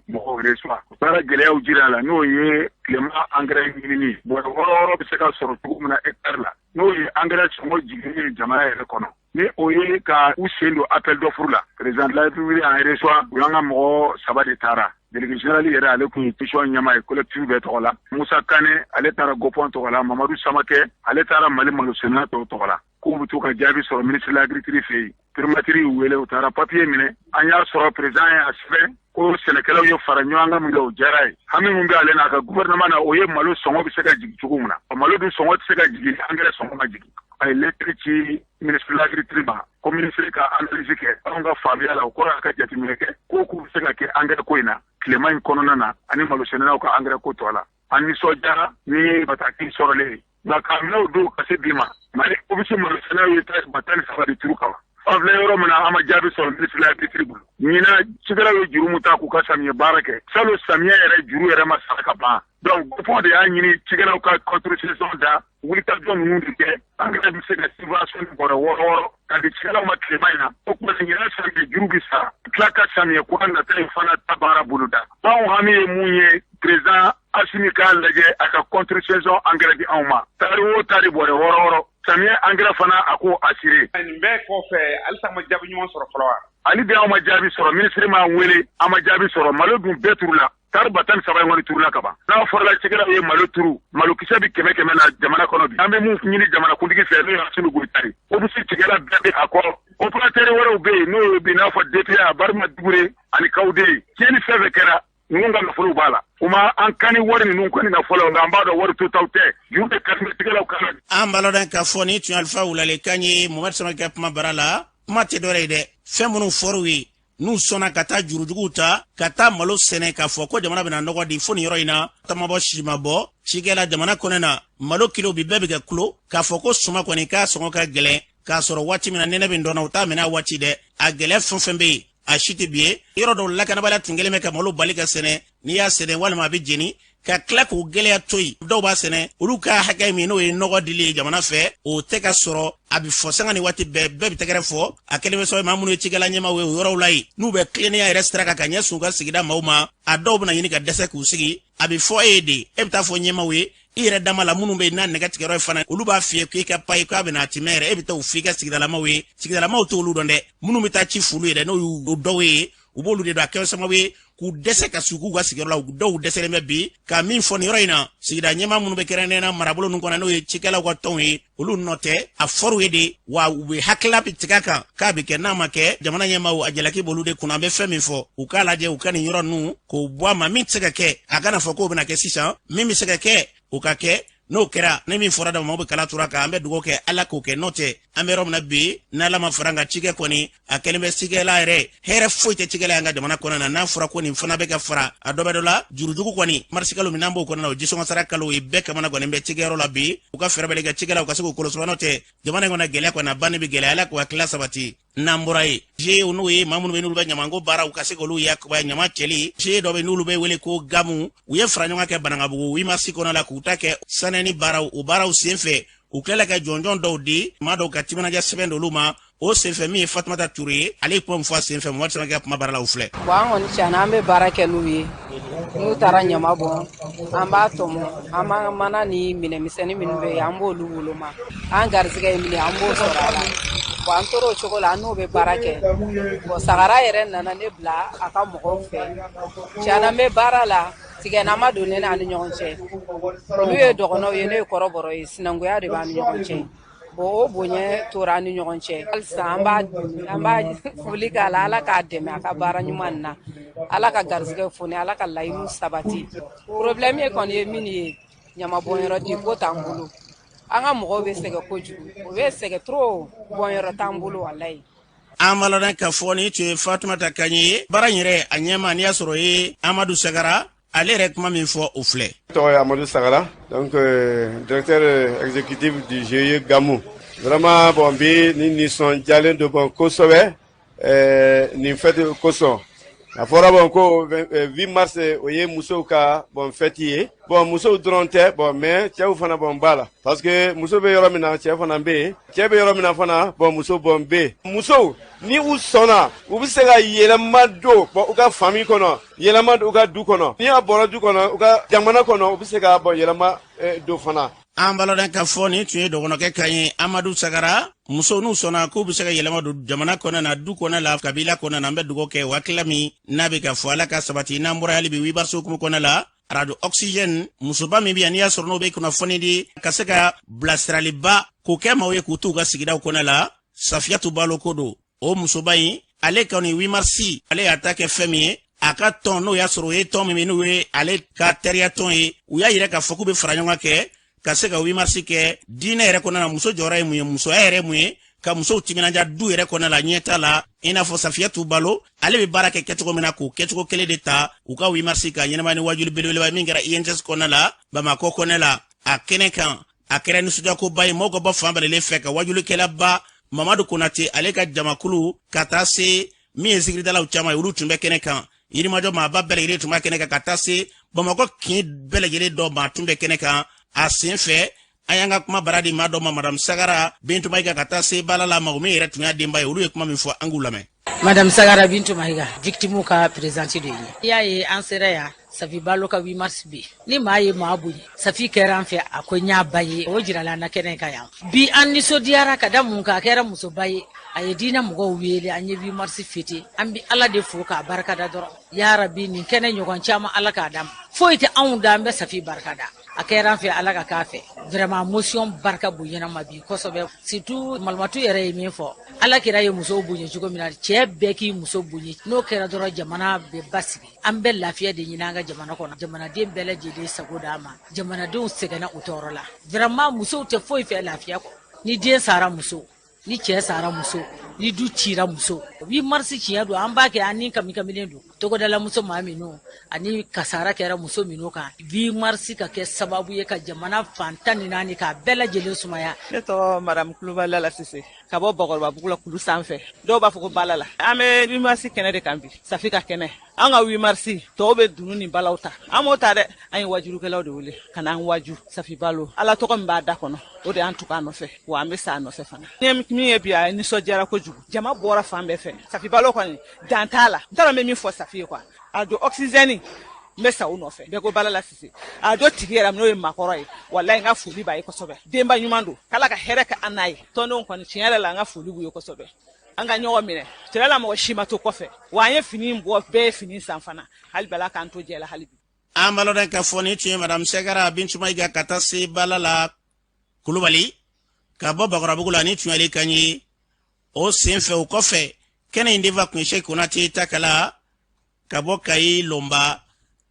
mɔgɔw reçoit. U taara gɛlɛyaw jira a la, n'o ye tilema engrais ɲinini, bɔrɛ 6 6 bɛ se ka sɔrɔ cogo min na hectare la, n'o ye engrais sɔngɔ jiginni ye jamana yɛrɛ kɔnɔ, ni o ye ka u sen don appel d'offre la. Président de la République y'an reçoit, u y'an ka mɔgɔ saba de taara. Délégué général yɛrɛ, ale kun ye mission ɲɛmaa ye collectif bɛɛ tɔgɔ la. Musa Kane, ale taara GOPON tɔgɔ la. Mamadu Samakɛ, ale taara Mali malosɛnɛna tɔw tɔgɔ la. K'u bɛ to ka jaabi sɔrɔ ministre de l'Agriculture fɛ yen. Primature y'u wele, u taara papier minɛ. An y'a sɔrɔ président ye a sɛbɛn ko sɛnɛkɛlaw ye fara ɲɔgɔn kan min kɛ, o diyara ye. Hami min bɛ ale n'a ka gouvernement na, o ye malo sɔngɔ bɛ se ka jigin cogo min na. Malo dun sɔngɔ tɛ se ka jigin ni engrais sɔngɔ ma jigin. A ye lettre ci ministre de l'Agriculture ma ko ministre ka analyse kɛ. Anw ka faamuya la, o kɔrɔ y'a ka jateminɛ kɛ ko k'u bɛ se ka kɛ engrais ko in na tilema in kɔnɔna na, ani malosɛnɛnaw ka engrais ko tɔ la. An nisɔndiyara ni bataki sɔrɔlen ye, nka k'a minɛ o don ka se bi ma, Mali office malosɛnɛnaw ye ba 13 de turu ka ban. An filɛ yɔrɔ min na, an ma jaabi sɔrɔ ministre de l'Agriculture bolo. Ɲinan, cikɛlaw ye juru mun ta k'u ka samiyɛ baara kɛ, salon samiyɛ yɛrɛ juru yɛrɛ ma sara ka ban. Donc GOPON de y'a ɲini cikɛlaw ka contre saison da, wulikajɔ ninnu de kɛ, engrais bɛ se ka subvention bɔrɛ 6 6 ka di cikɛlaw ma tilema in na. O tuma ɲinan samiyɛ juru bɛ sara, tila ka samiyɛ kura nata in fana ta baara boloda. Anw hami ye mun ye, président Assimi k'a lajɛ a ka contre saison engrais di anw ma, tari o tari bɔrɛ 6 6, samiyɛ engrais fana a k'o assuré. Nin bɛɛ kɔfɛ, halisa ma jaabi ɲuman sɔrɔ fɔlɔ wa? Hali bi anw ma jaabi sɔrɔ. Ministre m'an wele, an ma jaabi sɔrɔ. Malo dun bɛɛ turula. Tari 13 in kɔni turula ka ban. N'a fɔra cikɛlaw ye malo turu, malokisɛ bɛ 100 100 na jamana kɔnɔ bi. An bɛ mun ɲini jamanakuntigi fɛ n'o ye Asimi Goyita ye, ofisi cikɛla bɛɛ bɛ a kɔrɔ. Opérateur wɛrɛw bɛ yen n'o bɛ n'a fɔ DPA, Barima Dugure ani Kawude. Tiɲɛni fɛn fɛn kɛra, ninnu ka nafolo b'a la. U ma an kan ni wari ninnu kɔni na fɔlɔ, nka an b'a dɔn wari totaw tɛ, juru de ka di tigɛlaw kan. An b'a lɔn k'a fɔ ni tun ye Alifa Wulale kan ye Mohamed Samake ka kuma bara la. Kuma tɛ dɔwɛrɛ ye dɛ, fɛn minnu fɔr'u ye n'u sɔnna ka taa jurujuguw ta ka taa malo sɛnɛ k'a fɔ ko jamana bɛna nɔgɔ di fo nin yɔrɔ in na, tamabɔ si ma bɔ cikɛla jamana kɔnɔ na. Malo kilo bi bɛɛ bɛ kɛ kulo k'a fɔ ko suma kɔni k'a sɔngɔ ka gɛlɛn, k'a sɔrɔ waati min na nɛnɛ bɛ dɔn na, u t'a minɛ a waati dɛ. A gɛlɛya fɛn fɛn bɛ yen, a si tɛ bi ye. Yɔrɔ dɔw lakanabaliya tun kɛlen bɛ ka malo bali ka sɛnɛ, n'i y'a sɛnɛ walima a bɛ jeni ka tila k'o gɛlɛya to yen. Dɔw b'a sɛnɛ, olu ka hakɛ min n'o ye nɔgɔ dili ye jamana fɛ, o tɛ ka sɔrɔ. A bɛ fɔ sanga ni waati bɛɛ, bɛɛ bɛ tɛgɛrɛ fɔ. A kɛlen bɛ sababu ye, maa minnu ye cikɛla ɲɛmaaw ye o yɔrɔw la yen, n'u bɛ tilennenya yɛrɛ sira kan ka ɲɛsin u ka sigida maaw ma, a dɔw bɛna ɲini ka dɛsɛ k'u sigi. A bɛ fɔ e ye de, e bɛ taa fɔ ɲɛmaaw ye i yɛrɛ dama la minnu bɛ yen n'a nɛgɛ tigɛyɔrɔ ye fana, olu b'a f'i ye k'i ka paye k'a bɛna a timɛ yɛrɛ. E bɛ taa o f'i ka sigidalamaw ye, sigidalamaw t'olu dɔn dɛ. Minnu bɛ taa ci f'olu ye dɛ, n'o y'u dɔw ye, u b'olu de dɔn. A kɛra sababu ye k'u dɛsɛ ka sigi u ka sigiyɔrɔ la. Dɔw dɛsɛlen bɛ bi ka min fɔ nin yɔrɔ in na, sigida ɲɛmaa minnu bɛ kɛrɛnkɛrɛnnenya la marabolo ninnu kɔnɔ, n'o ye cikɛlaw ka tɔnw ye, olu nɔ tɛ. A fɔr'u ye de wa, u bɛ hakilila bɛ tigɛ kan k'a bɛ kɛ, n'a ma kɛ, jamana ɲɛmaaw a jalaki b'olu de kunna. An bɛ fɛn min fɔ, u k'a lajɛ, u ka nin yɔrɔ ninnu k'o bɔ a ma. Min tɛ se ka kɛ, a kana fɔ k'o bɛna kɛ sisan. Min bɛ se ka kɛ, o ka kɛ. N'o kɛra, ni min fɔra dama, maaw bɛ kala tura kan. An bɛ dugawu kɛ Ala k'o kɛ. N'o tɛ, an bɛ yɔrɔ min na bi, n'Ala ma fara an kan, cikɛ kɔni a kɛlen bɛ cikɛla yɛrɛ hɛrɛ foyi tɛ cikɛla y'an ka jamana kɔnɔ na. N'a fɔra ko nin fana bɛ ka fara a dɔ bɛ dɔ la, jurujugu kɔni, marisikalo min n'an b'o kɔnɔ na, o jisɔngɔ sara kalo ye, bɛɛ kamana kɔni bɛ cikɛyɔrɔ la bi. U ka fɛɛrɛ bɛɛ kɛ cikɛlaw ka se k'u kolo sɔrɔ. N'o tɛ, jamana in kɔnɔ gɛlɛya kɔni a banni bɛ gɛlɛya. Ala k'u hakilila sabati. N'an bɔra yen, GIE n'o ye maa minnu bɛ n'olu bɛ ɲamanko baaraw ka se k'olu yakubaya ɲama cɛli, GIE dɔ bɛ n'olu bɛ wele ko gamu, u ye fara ɲɔgɔn kɛ Banankabugu 8 mars kɔnɔ la k'u ta kɛ sanɛni baaraw. O baaraw senfɛ, u tilala ka jɔnjɔn dɔw di maa dɔw ka timinadiya sɛbɛn d'olu ma. O senfɛ, min ye Fatumata Ture ye, ale ye kuma min fɔ a senfɛ, Mamadu Samake ka kuma baara la, o filɛ. Bon, an kɔni tiɲɛna, an bɛ baara kɛ n'u ye. N'u taara ɲama bɔn, an b'a tɔmɔ, an b'an ka mana ni minɛmisɛnnin minnu bɛ yen, an b'olu woloma. An garisɛgɛ ye min ye, an b'o sɔrɔ a la. Bon, an tor'o cogo la, an n'o bɛ baara kɛ. Bon, Sagara yɛrɛ nana ne bila a ka mɔgɔw fɛ. Tiɲɛna, n bɛ baara la, tigɛna ma don ne n'a ni ɲɔgɔn cɛ. Olu ye dɔgɔnɔw ye, ne ye kɔrɔbɔrɔ ye, sinankunya de b'an ni ɲɔgɔn cɛ. Bon, o bonya tora an ni ɲɔgɔn cɛ. Halisa an b'a foli k'a la, Ala k'a dɛmɛ a ka baara ɲuman na, Ala ka garisɛgɛ foni, Ala ka laɲiniw sabati. Problème ye kɔni ye min ye, ɲama bɔnyɔrɔ di ko t'an bolo. An ka mɔgɔw bɛ sɛgɛn kojugu, o bɛ sɛgɛn trop, bɔnyɔrɔ t'an bolo walayi. An b'a lɔn k'a fɔ ni tun ye Fatumata Kaɲe ye, baara in yɛrɛ a ɲɛma, n'i y'a sɔrɔ ye Amadu Sagara, ale yɛrɛ kuma min fɔ, o filɛ. Tɔgɔ ye Amadou Sagara, donc directeur exécutif du GIE Gamou. Vraiment, bon, bi ni nisɔndiyalen don bon kosɛbɛ nin fête kosɔn. A fɔra bon ko 8 mars, o ye musow ka bon fête ye. Bon, musow dɔrɔn tɛ bon, mais cɛw fana bon b'a la, parce que muso bɛ yɔrɔ min na, cɛ fana bɛ yen. Cɛ bɛ yɔrɔ min na fana, bon, muso bon bɛ yen. Musow ni u sɔnna, u bɛ se ka yɛlɛma don bon u ka famille kɔnɔ, yɛlɛma don u ka du kɔnɔ. Ni a bɔra du kɔnɔ, u ka jamana kɔnɔ, u bɛ se ka bon yɛlɛma don fana. An b'a lɔn k'a fɔ nin tun ye dɔgɔnɔkɛ kan ye, Amadu Sagara. Muso n'u sɔnna k'u bɛ se ka yɛlɛma don jamana kɔnɔ na, du kɔnɔ la, kabila kɔnɔ na, an bɛ dugawu kɛ o hakilila min n'a bɛ ka fɔ, Ala ka sabati. N'an bɔra hali bi 8 mars hukumu kɔnɔ la, radio Oxygène, musoba min bɛ yan, n'i y'a sɔrɔ n'o bɛ kunnafoni di ka se ka bilasiraliba k'o kɛ maaw ye k'u t'u ka sigidaw kɔnɔ la, Safiyatu Balo ko don. O musoba in, ale kɔni 8 mars, ale y'a ta kɛ fɛn min ye, a ka tɔn, n'o y'a sɔrɔ o ye tɔn min n'o ye ale ka teriya tɔn ye, u y'a yira k'a fɔ k'u bɛ fara ɲɔgɔn kɛ ka se ka 8 mars kɛ diinɛ yɛrɛ kɔnɔna na, muso jɔyɔrɔ ye mun ye, musoya yɛrɛ mun ye, ka musow timinanja du yɛrɛ kɔnɔna la ɲɛta la. I n'a fɔ Safiyatu Balo, ale bɛ baara kɛ kɛcogo min na, k'o kɛcogo kelen de ta u ka 8 mars ka ɲɛnamaya ni wajuli belebeleba min kɛra INSS kɔnɔna la, Bamakɔ kɔnɛ la. A kɛnɛ kan, a kɛra nisɔndiyakoba ye, mɔgɔw ka bɔ fan bɛɛ fɛ ka wajulikɛlaba Mamadu Konate, ale ka jamakulu, ka taa se min ye zikiridalaw caman ye, olu tun bɛ kɛnɛ kan. Yirimajɔ maaba bɛɛ lajɛlen tun b'a kɛnɛ kan, ka taa se Bamakɔ kin bɛɛ lajɛlen dɔ maa tun bɛ kɛnɛ kan. A sen fɛ, an y'an ka kuma bara di maa dɔ ma, Madame Sagara Bintu Mayiga, ka taa se Balala ma, o min yɛrɛ tun y'a denba ye. Olu ye kuma min fɔ, an k'u lamɛn. Madame Sagara Bintu Mayiga, victime ka présidente de ye. I y'a ye, an sera yan, Safi Balo ka 8 mars bi. Ni maa ye maa bonya, Safi kɛra an fɛ, a ko n y'a ba ye, o jirala an na kɛnɛ kan yan bi. An nisɔndiyara ka da mun kan? A kɛra musoba ye. A ye diinɛ mɔgɔw wele, an ye 8 mars fêter. An bɛ Ala de fo k'a barikada dɔrɔn. Yarabi, nin kɛnɛ ɲɔgɔn caman, Ala k'a d'an ma. Foyi tɛ anw da, an bɛ Safi barika da. A kɛra an fɛ, Ala ka k'a fɛ. Vraiment, émotion barika bonyana ma bi kosɛbɛ, surtout Malimatu yɛrɛ ye min fɔ. Ala kira ye musow bonya cogo min na, cɛ bɛɛ k'i muso bonya. N'o kɛra dɔrɔn, jamana bɛ basigi. An bɛ lafiya de ɲini an ka jamana kɔnɔ. Jamanaden bɛɛ lajɛlen sago d'a ma. Jamanadenw sɛgɛnna u tɔɔrɔ la. Vraiment, musow tɛ foyi fɛ lafiya kɔ. Ni den sara, muso. Ni cɛ sara, muso. Ni du cira, muso. 8 mars, tiɲɛ don, an b'a kɛ, an ni kami kaminen don. Togodala muso maa minnu ani kasara kɛra muso minnu kan, 8 mars ka kɛ sababu ye ka jamana fan 14 k'a bɛɛ lajɛlen sumaya. Ne tɔgɔ Madame Kulubali Lala Sise, ka bɔ Bakɔrɔbabugu la, kulu sanfɛ, dɔw b'a fɔ ko Balala. An bɛ 8 mars kɛnɛ de kan bi, Safi ka kɛnɛ. An ka 8 mars, tɔw bɛ dunun ni balaw ta, an b'o ta dɛ. An ye wajurukɛlaw de wele ka na an waju. Safi Balo, Ala tɔgɔ min b'a da kɔnɔ, o de y'an tugu a nɔfɛ, wa an bɛ sa a nɔfɛ fana. Ni min ye bi, a nisɔndiyara kojugu, jama bɔra fan bɛɛ fɛ. Safi Balo kɔni, dan t'a la. N t'a dɔn n bɛ min fɔ Safi ye quoi. A don oxygène, n bɛ sa u nɔfɛ. Bɛɛ ko Balala Sise. A don tigi yɛrɛ, n'o ye makɔrɔ ye, walayi, n ka foli b'a ye kosɛbɛ. Denba ɲuman don, k'Ala ka hɛrɛ kɛ an n'a ye. Tɔndenw kɔni, tiɲɛ yɛrɛ la, an ka foli b'u ye kosɛbɛ. An ka ɲɔgɔn minɛ tiɲɛ la, mɔgɔ si ma to kɔfɛ, wa an ye fini bɔ, bɛɛ ye fini san fana. Hali bala k'an to jɛ la hali bi. An b'a lɔn k'a fɔ nin tun ye Madame Sɛgara Bintu Mayiga ka taa se Bala la Kulubali ka bɔ Bakɔrɔbugu la. Ni tun y'ale kan ye o sen fɛ. O kɔfɛ, kɛnɛ in denfa tun ye Sɛki Konate Takala ka bɔ Kayi Lɔnba,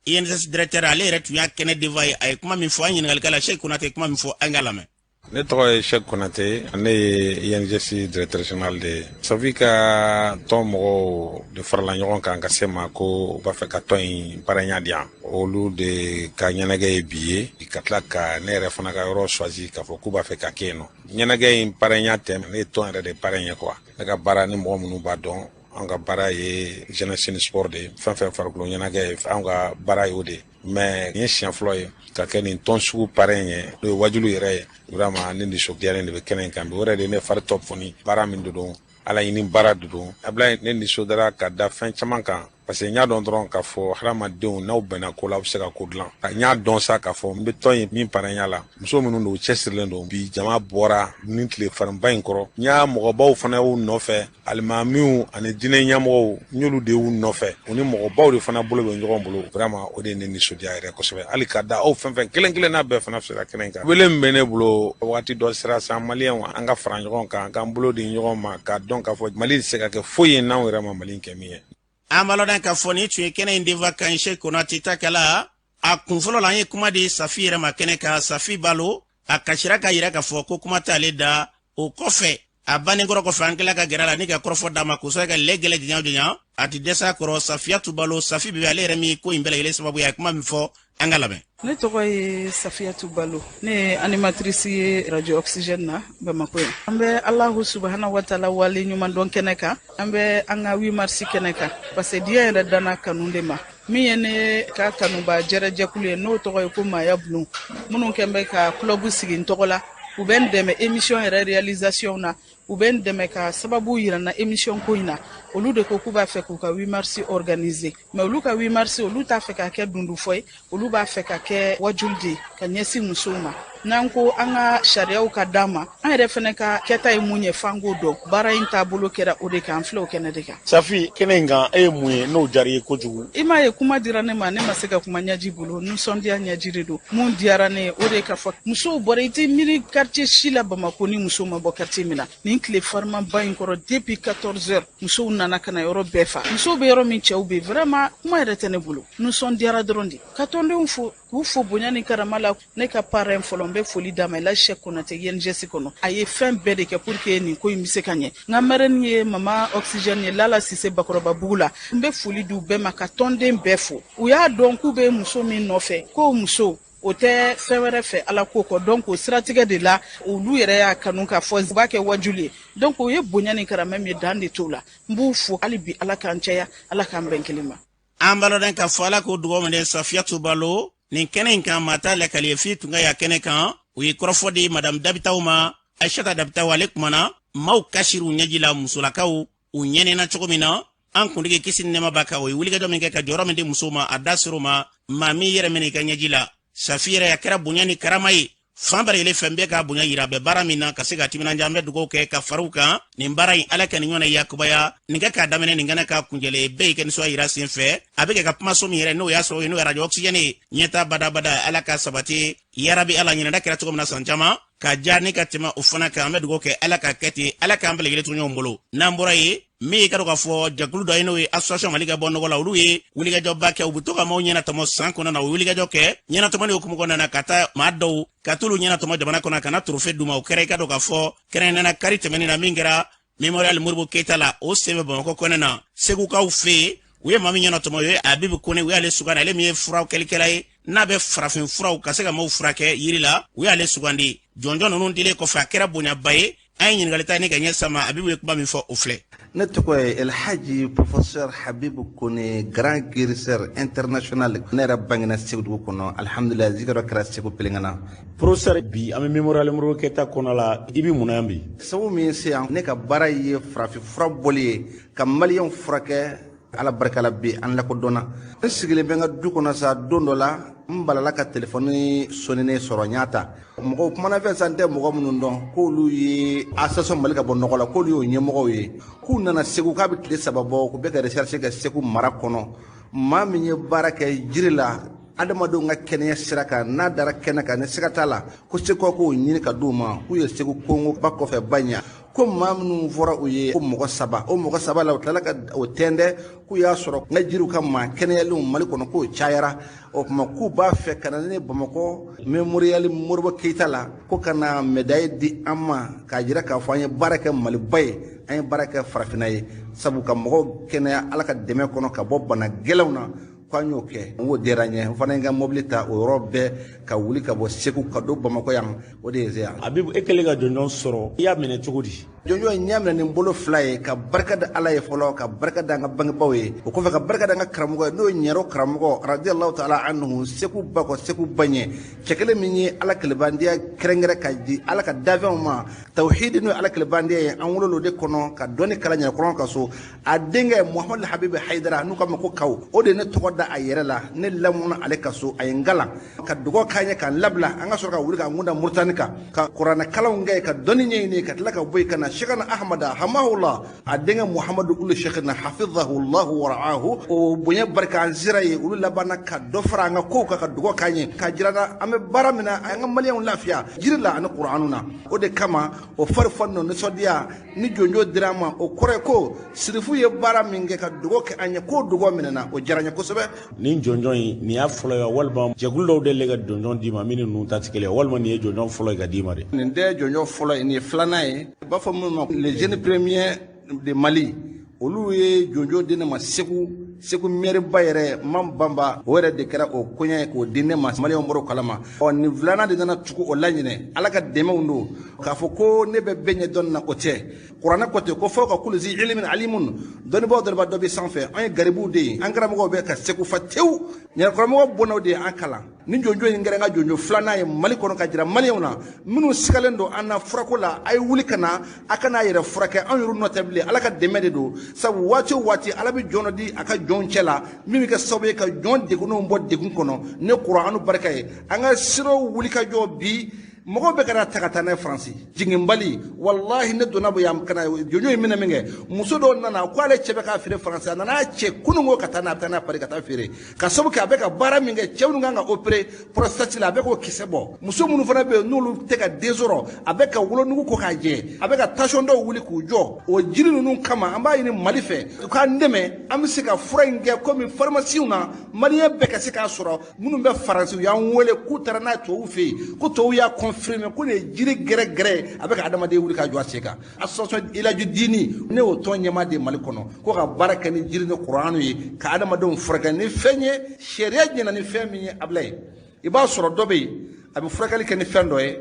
INSS directeur. Ale yɛrɛ tun y'a kɛnɛ denfa ye. A ye kuma min fɔ, an ɲininkalikɛla Sɛki Konate kuma min fɔ, an k'a lamɛn. Ne tɔgɔ ye Sɛki Konate, ne ye INGS directeur général de ye. Safi ka tɔn mɔgɔw de farala ɲɔgɔn kan ka se ma ko u b'a fɛ ka tɔn in parrainage di yan. Olu de ka ɲɛnajɛ ye bi ye, ka tila ka ne yɛrɛ fana ka yɔrɔ choisi k'a fɔ k'u b'a fɛ ka kɛ yen nɔ. Ɲɛnajɛ in parrainage tɛ, ne ye tɔn yɛrɛ de parrain ye quoi. Ne ka baara ni mɔgɔ minnu b'a dɔn, an ka baara ye jeunesse ni sport de ye. Fɛn fɛn farikolo ɲɛnajɛ ye, an ka baara y'o de ye. Mais nin ye siɲɛ fɔlɔ ye ka kɛ nin tɔn sugu parrain ye, n'o ye wajulu yɛrɛ ye. Vraiment, ne nisɔndiyalen de bɛ kɛnɛ in kan bi. O yɛrɛ de ne fari tɔ foni. Baara min de don, Ala ɲini baara de don. Abulayi, ne nisɔndiyara ka da fɛn caman kan, parce que n y'a dɔn dɔrɔn k'a fɔ hadamadenw, n'aw bɛnna ko la, aw bɛ se ka ko dilan. N y'a dɔn sa k'a fɔ n bɛ tɔn in min parrainage la, muso minnu don, u cɛsirilen don. Bi jama bɔra nin tile farinba in kɔrɔ. N y'a mɔgɔbaw fana y'u nɔfɛ, alimamiw ani diinɛ ɲɛmɔgɔw, n y'olu de y'u nɔfɛ. U ni mɔgɔbaw de fana bolo bɛ ɲɔgɔn bolo. Vraiment, o de ye ne nisɔndiya yɛrɛ kosɛbɛ, hali ka da aw fɛn fɛn kelen kelenna bɛɛ fana sera kɛnɛ in kan. Wele min bɛ ne bolo, waati dɔ sera sa, Maliyɛnw, an ka fara ɲɔgɔn kan, k'an bolo di ɲɔgɔn ma, k'a dɔn k'a fɔ Mali tɛ se ka kɛ foyi ye n'anw yɛrɛ ma Mali kɛ min ye. An b'a lɔn k'a fɔ nin tun ye kɛnɛ in denfa kan ye, Sɛki Konate Takala. A kun fɔlɔ la, an ye kuma di Safi yɛrɛ ma kɛnɛ kan. Safi Balo, a kasira k'a yira k'a fɔ ko kuma t'ale da. O kɔfɛ, a banni kɔrɔ kɔfɛ, an kila ka gɛrɛ a la ni ka kɔrɔfɔ d'a ma kosɛbɛ, ka lɛ gɛlɛ janya janya, a ti dɛsɛ a kɔrɔ. Safiyatu Balo, Safi Bebe, ale yɛrɛ min ko in bɛɛ lajɛlen sababu ye, a ye kuma min fɔ, an ka lamɛn. Ne tɔgɔ ye Safiyatu Balo, ne ye animatrice ye Radio Oxygène na Bamako yan. An bɛ Alahu subahana wa taala wale ɲuman dɔn kɛnɛ kan. An bɛ an ka 8 mars kɛnɛ kan, parce que diɲɛ yɛrɛ danna kanu de ma. Min ye ne ka kanuba jɛrɛjɛkulu ye, n'o tɔgɔ ye ko Maaya Bulon, minnu kɛn bɛ ka club sigi n tɔgɔ la, u bɛ n dɛmɛ émission yɛrɛ réalisation na, u bɛ n dɛmɛ ka sababu yira n na émission ko in na. Olu de ko k'u b'a fɛ k'u ka 8 mars organiser, mais olu ka 8 mars, olu t'a fɛ k'a kɛ dundufɔ ye, olu b'a fɛ ka kɛ wajuli de ye ka ɲɛsin musow ma. N'an ko an ka sariyaw ka d'an ma, an yɛrɛ fɛnɛ ka kɛta ye mun ye, f'an k'o dɔn. Baara in taabolo kɛra o de kan, an filɛ o kɛnɛ de kan. Safi, kɛnɛ in kan, e ye mun ye n'o diyara i ye kojugu? I m'a ye, kuma dira ne ma, ne ma se ka kuma ɲɛji bolo, nisɔndiya ɲɛji de don. Mun diyara ne ye, o de ye k'a fɔ musow bɔra. I tɛ miiri quartier si la Bamako ni muso ma bɔ quartier min na. Nin tile farimanba in kɔrɔ, depuis 14 heures, musow nana ka na yɔrɔ bɛɛ fa. Musow bɛ yɔrɔ min, cɛw bɛ. Vraiment, kuma yɛrɛ tɛ ne bolo, nisɔndiyara dɔrɔn de. Ka tɔndenw fo, k'u fo bonya ni karama la. Ne ka parrain fɔlɔ, n bɛ foli d'a ma, Elhaji Cheick Konate, INGS kɔnɔ. A ye fɛn bɛɛ de kɛ pour que nin ko in bɛ se ka ɲɛ. N ka marraine ye Mama Oxygène ye, Lala Sise, Bakɔrɔbabugu la. N bɛ foli di u bɛɛ ma, ka tɔnden bɛɛ fo. U y'a dɔn k'u bɛ muso min nɔfɛ, k'o muso o tɛ fɛn wɛrɛ fɛ Ala ko kɔ. Donc o siratigɛ de la, olu yɛrɛ y'a kanu k'a fɔ u b'a kɛ wajuli ye. Donc o ye bonya ni karama min ye, dan de t'o la. N b'u fo hali bi. Ala k'an cɛya, Ala k'an bɛn kelen ma. An b'a lɔn k'a fɔ Ala k'o dugawu minɛ. Safiyatu Balo, nin kɛnɛ in kan, maa t'a lakali ye f'i tun ka y'a kɛnɛ kan. U ye kɔrɔfɔ di Madamu Dabitaw ma, Aisata Dabitaw. Ale kumana, maaw kasir'u ɲɛji la. Musolakaw u ɲɛnina cogo min na, an kuntigi, kisi ni nɛɛma b'a kan, o ye wulikajɔ min kɛ ka jɔyɔrɔ min di musow ma, a da ser'o ma. Maa min yɛrɛ minɛ i ka ɲɛji la, Safi yɛrɛ, a kɛra bonya ni karama ye. Fan bɛɛ lajɛlen fɛ, n bɛ ka bonya yira bɛ baara min na ka se ka timinanja. An bɛ dugawu kɛ ka fariw kan nin baara in. Ala ka nin ɲɔgɔn yakubaya, nin kɛ k'a daminɛ, nin kɛnɛ ka kunjɛle bɛɛ y'i kɛ nisɔn yira sen fɛ. A bɛ kɛ ka kumaso min yɛrɛ, n'o y'a sɔrɔ n'o ye arajo Oxygène ye, ɲɛta badabada, Ala ka sabati yarabi. Ala ɲinɛda kɛra cogo min na san caman ka ja ne ka tɛmɛ o fana kan, an bɛ dugawu kɛ Ala ka kɛ ten. Ala k'an bɛɛ lajɛlen to ɲɔgɔn bolo. N'an bɔra yen, min ye ka dɔn k'a fɔ jɛkulu dɔ ye, n'o ye Association Mali ka bɔ nɔgɔ la, olu ye wulikajɔba kɛ. U bɛ to ka maaw ɲɛnatɔmɔ san kɔnɔ na. U ye wulikajɔ kɛ ɲɛnatɔmɔni hukumu kɔnɔna na, ka taa maa dɔw ka t'olu ɲɛnatɔmɔ jamana kɔnɔ, ka na trophée d'u ma. O kɛra, i ka dɔn k'a fɔ, kɛrɛnkɛrɛnnenya kari tɛmɛnen na, min kɛra Mémorial Modibo Keyita la, o sen bɛ Bamakɔ kɔnɛ na, Segukaw fɛ yen. U ye maa min ɲɛnatɔmɔ, o ye Abibu Kone. U y'ale sugandi, ale min ye furakɛlikɛla ye, n'a bɛ farafin furaw ka se ka maaw furakɛ yiri la. U y'ale sugandi. Jɔnjɔn ninnu dilen kɔfɛ, a kɛra bonyaba ye. An ye ɲininkali ta ni ka ɲɛ sama. Abibu ye kuma min fɔ, o filɛ. Ne tɔgɔ ye Elhaji Professeur Habibu Kone, grand guérisseur international. Ne yɛrɛ bangena Segu dugu kɔnɔ, alhamdulilah, zikirɔ kɛra Segu Pelengana. Professeur, bi an bɛ Mémorial Modibo Keyita kɔnɔ la, i bɛ mun na yan bi? Sabu min se yan, ne ka baara ye farafin fura bɔli ye ka maliyɛnw furakɛ. Ala barika la, bi an lakodɔnna. N sigilen bɛ n ka du kɔnɔ sa, don dɔ la n balala ka telefɔni soninen sɔrɔ. N y'a ta, mɔgɔw kumana fɛn san tɛ mɔgɔ minnu dɔn, k'olu ye Association Mali ka bɔ nɔgɔ la, k'olu y'o ɲɛmɔgɔw ye, k'u nana Segu, k'a bɛ tile 3 bɔ, k'u bɛ ka recherche kɛ Segu mara kɔnɔ, maa min ye baara kɛ jiri la, adamadenw ka kɛnɛya sira kan, n'a dara kɛnɛ kan ni siga t'a la, ko Segu k'o ɲini ka d'u ma. K'u ye Segu kongo ba kɔfɛ ba ɲa, ko maa minnu fɔra u ye, ko mɔgɔ 3. O mɔgɔ 3 la, u tilala ka o tɛntɛn, k'u y'a sɔrɔ n ka jiriw ka maa kɛnɛyalenw Mali kɔnɔ k'o cayara. O tuma k'u b'a fɛ ka na ne Bamakɔ Mémorial Modibo Keyita la, ko ka na médaille di an ma, k'a jira k'a fɔ an ye baara kɛ Maliba ye, an ye baara kɛ farafinna ye, sabu ka mɔgɔw kɛnɛya Ala ka dɛmɛ kɔnɔ ka bɔ bana gɛlɛnw na, k'an y'o kɛ. N k'o diyara n ye. N fana ye n ka mobili ta o yɔrɔ bɛɛ ka wuli ka bɔ Segu ka don Bamakɔ yan. O de ye yan. Abibu, e kɛlen ka jɔnjɔn sɔrɔ, i y'a minɛ cogo di? Jɔnjɔn in, y'a minɛ ni n bolo fila ye, ka barika da Ala ye fɔlɔ, ka barika da an ka bangebaaw ye, o kɔfɛ ka barika da an ka karamɔgɔ ye, n'o ye Ɲɛrɔ karamɔgɔ radiyallahu ta'ala anhu, Segu ba kɔ Segu ba ɲɛ, cɛ kelen min ye Ala kelebandiya kɛrɛnkɛrɛn ka di Ala ka dafɛnw ma, tawhidi, n'o ye Ala kelebandiya ye. An wolo de kɔnɔ ka dɔnni kalan Ɲɛrɛkɔrɔn ka so. A denkɛ Muhamadu Habibu Hayidara, n'u k'a ma ko Kaw, o de ye ne tɔgɔ da a yɛrɛ la. Ne lamɔna ale ka so. A ye n kalan ka dugawu k'an ye k'an labila, an ka sɔrɔ ka wuli k'an kun da Muritani kan, ka kuranɛ kalanw kɛ, ka dɔnni ɲɛɲini, ka tila ka bɔ yen ka na Sheikhana Ahmada hamahullah, a denkɛ Muhamadu ulu Sheikhina hafizahullahu waraahu. O bonya barika, an sera ye. Olu labanna ka dɔ fara an ka kow kan, ka dugawu k'an ye, k'a jira an bɛ baara min na, an ka maliyɛnw lafiya jiri la ani kuranu na. O de kama o fari fɔ nɔ nisɔndiya ni jonjo dira an ma. O kɔrɔ ye ko sirifu ye baara min kɛ ka dugawu kɛ an ye, k'o dugawu minɛna. O diyara n ye kosɛbɛ. Nin jɔnjɔn in, nin y'a fɔlɔ ye walima jɛkulu dɔw delila ka jɔnjɔn d'i ma min ni ninnu ta tɛ kelen ye, walima nin ye jɔnjɔn fɔlɔ ye ka d'i ma de? Nin tɛ jɔnjɔn fɔlɔ ye, nin ye filanan ye. U b'a fɔ minnu ma les jeunes premiers de Mali, olu ye jɔnjɔn di ne ma Segu. Segu mɛriba yɛrɛ Man Banba, o yɛrɛ de kɛra o koɲɛ ye k'o di ne ma. Maliyɛnw bɔr'o kalama. Ɔ, nin filanan de nana tugu o la ɲinɛ. Ala ka dɛmɛw don. K'a fɔ ko ne bɛ bɛɛ ɲɛ dɔnni na, o tɛ. Kuranɛ ko ten ko fawqa kulli zi ilimin alimun, dɔnnibaaw dɔnnibaa dɔ bɛ sanfɛ. An ye garibuw de ye. An karamɔgɔw bɛ ka Segu fa tewu. Ɲɛrɛkɔrɔmɔgɔ bɔnnaw de ye an kalan. Ni jɔnjɔn in kɛra n ka jɔnjɔn filanan ye Mali kɔnɔ, ka jira maliyɛnw na minnu sigalen don an na furako la, a ye wuli ka na, a kana a yɛrɛ furakɛ. Anw yɛrɛ nɔ tɛ bilen, Ala ka dɛmɛ de don, sabu waati o waati Ala bɛ jɔn dɔ di a ka jɔnw cɛ la min bɛ kɛ sababu ye ka jɔn degunnenw bɔ degun kɔnɔ ni kuranu barika ye. An ka siraw wuli ka jɔ bi, mɔgɔw bɛ ka na ta ka taa n'a ye Faransi jiginbali. Walahi, ne donna bɔ yan ka na jɔnjɔn in minɛ min kɛ, muso dɔw nana ko ale cɛ bɛ k'a feere Faransi. A nana cɛ kunun ko ka taa n'a, a bɛ taa n'a Paris ka taa feere, ka sababu kɛ a bɛ ka baara min kɛ. Cɛw minnu kan ka opérer prostate la, a bɛ k'o kisɛ bɔ. Muso minnu fana bɛ yen n'olu tɛ ka den sɔrɔ, a bɛ ka wolonugu ko k'a jɛ, a bɛ ka tension dɔw wuli k'u jɔ. O jiri ninnu kama, an b'a ɲini Mali fɛ u k'an dɛmɛ, an bɛ se ka fura in kɛ komi pharmacie na, maliyɛn bɛɛ ka se k'a sɔrɔ. Minnu bɛ Faransi, u y'an wele k'u taara n'a ye tubabuw fɛ yen, ko tubabuw y'a confirmer ko nin ye jiri gɛrɛgɛrɛ, a bɛ ka adamaden wuli k'a jɔ a sen kan. Association Ilaji Dini, ne y'o tɔn ɲɛmaa de Mali kɔnɔ, ko ka baara kɛ ni jiri ni kuranu ye ka adamadenw furakɛ ni fɛn ye sariya jɛnna ni fɛn min ye. Abulaye, i b'a sɔrɔ dɔ bɛ yen, a bɛ furakɛli kɛ ni fɛn dɔ ye,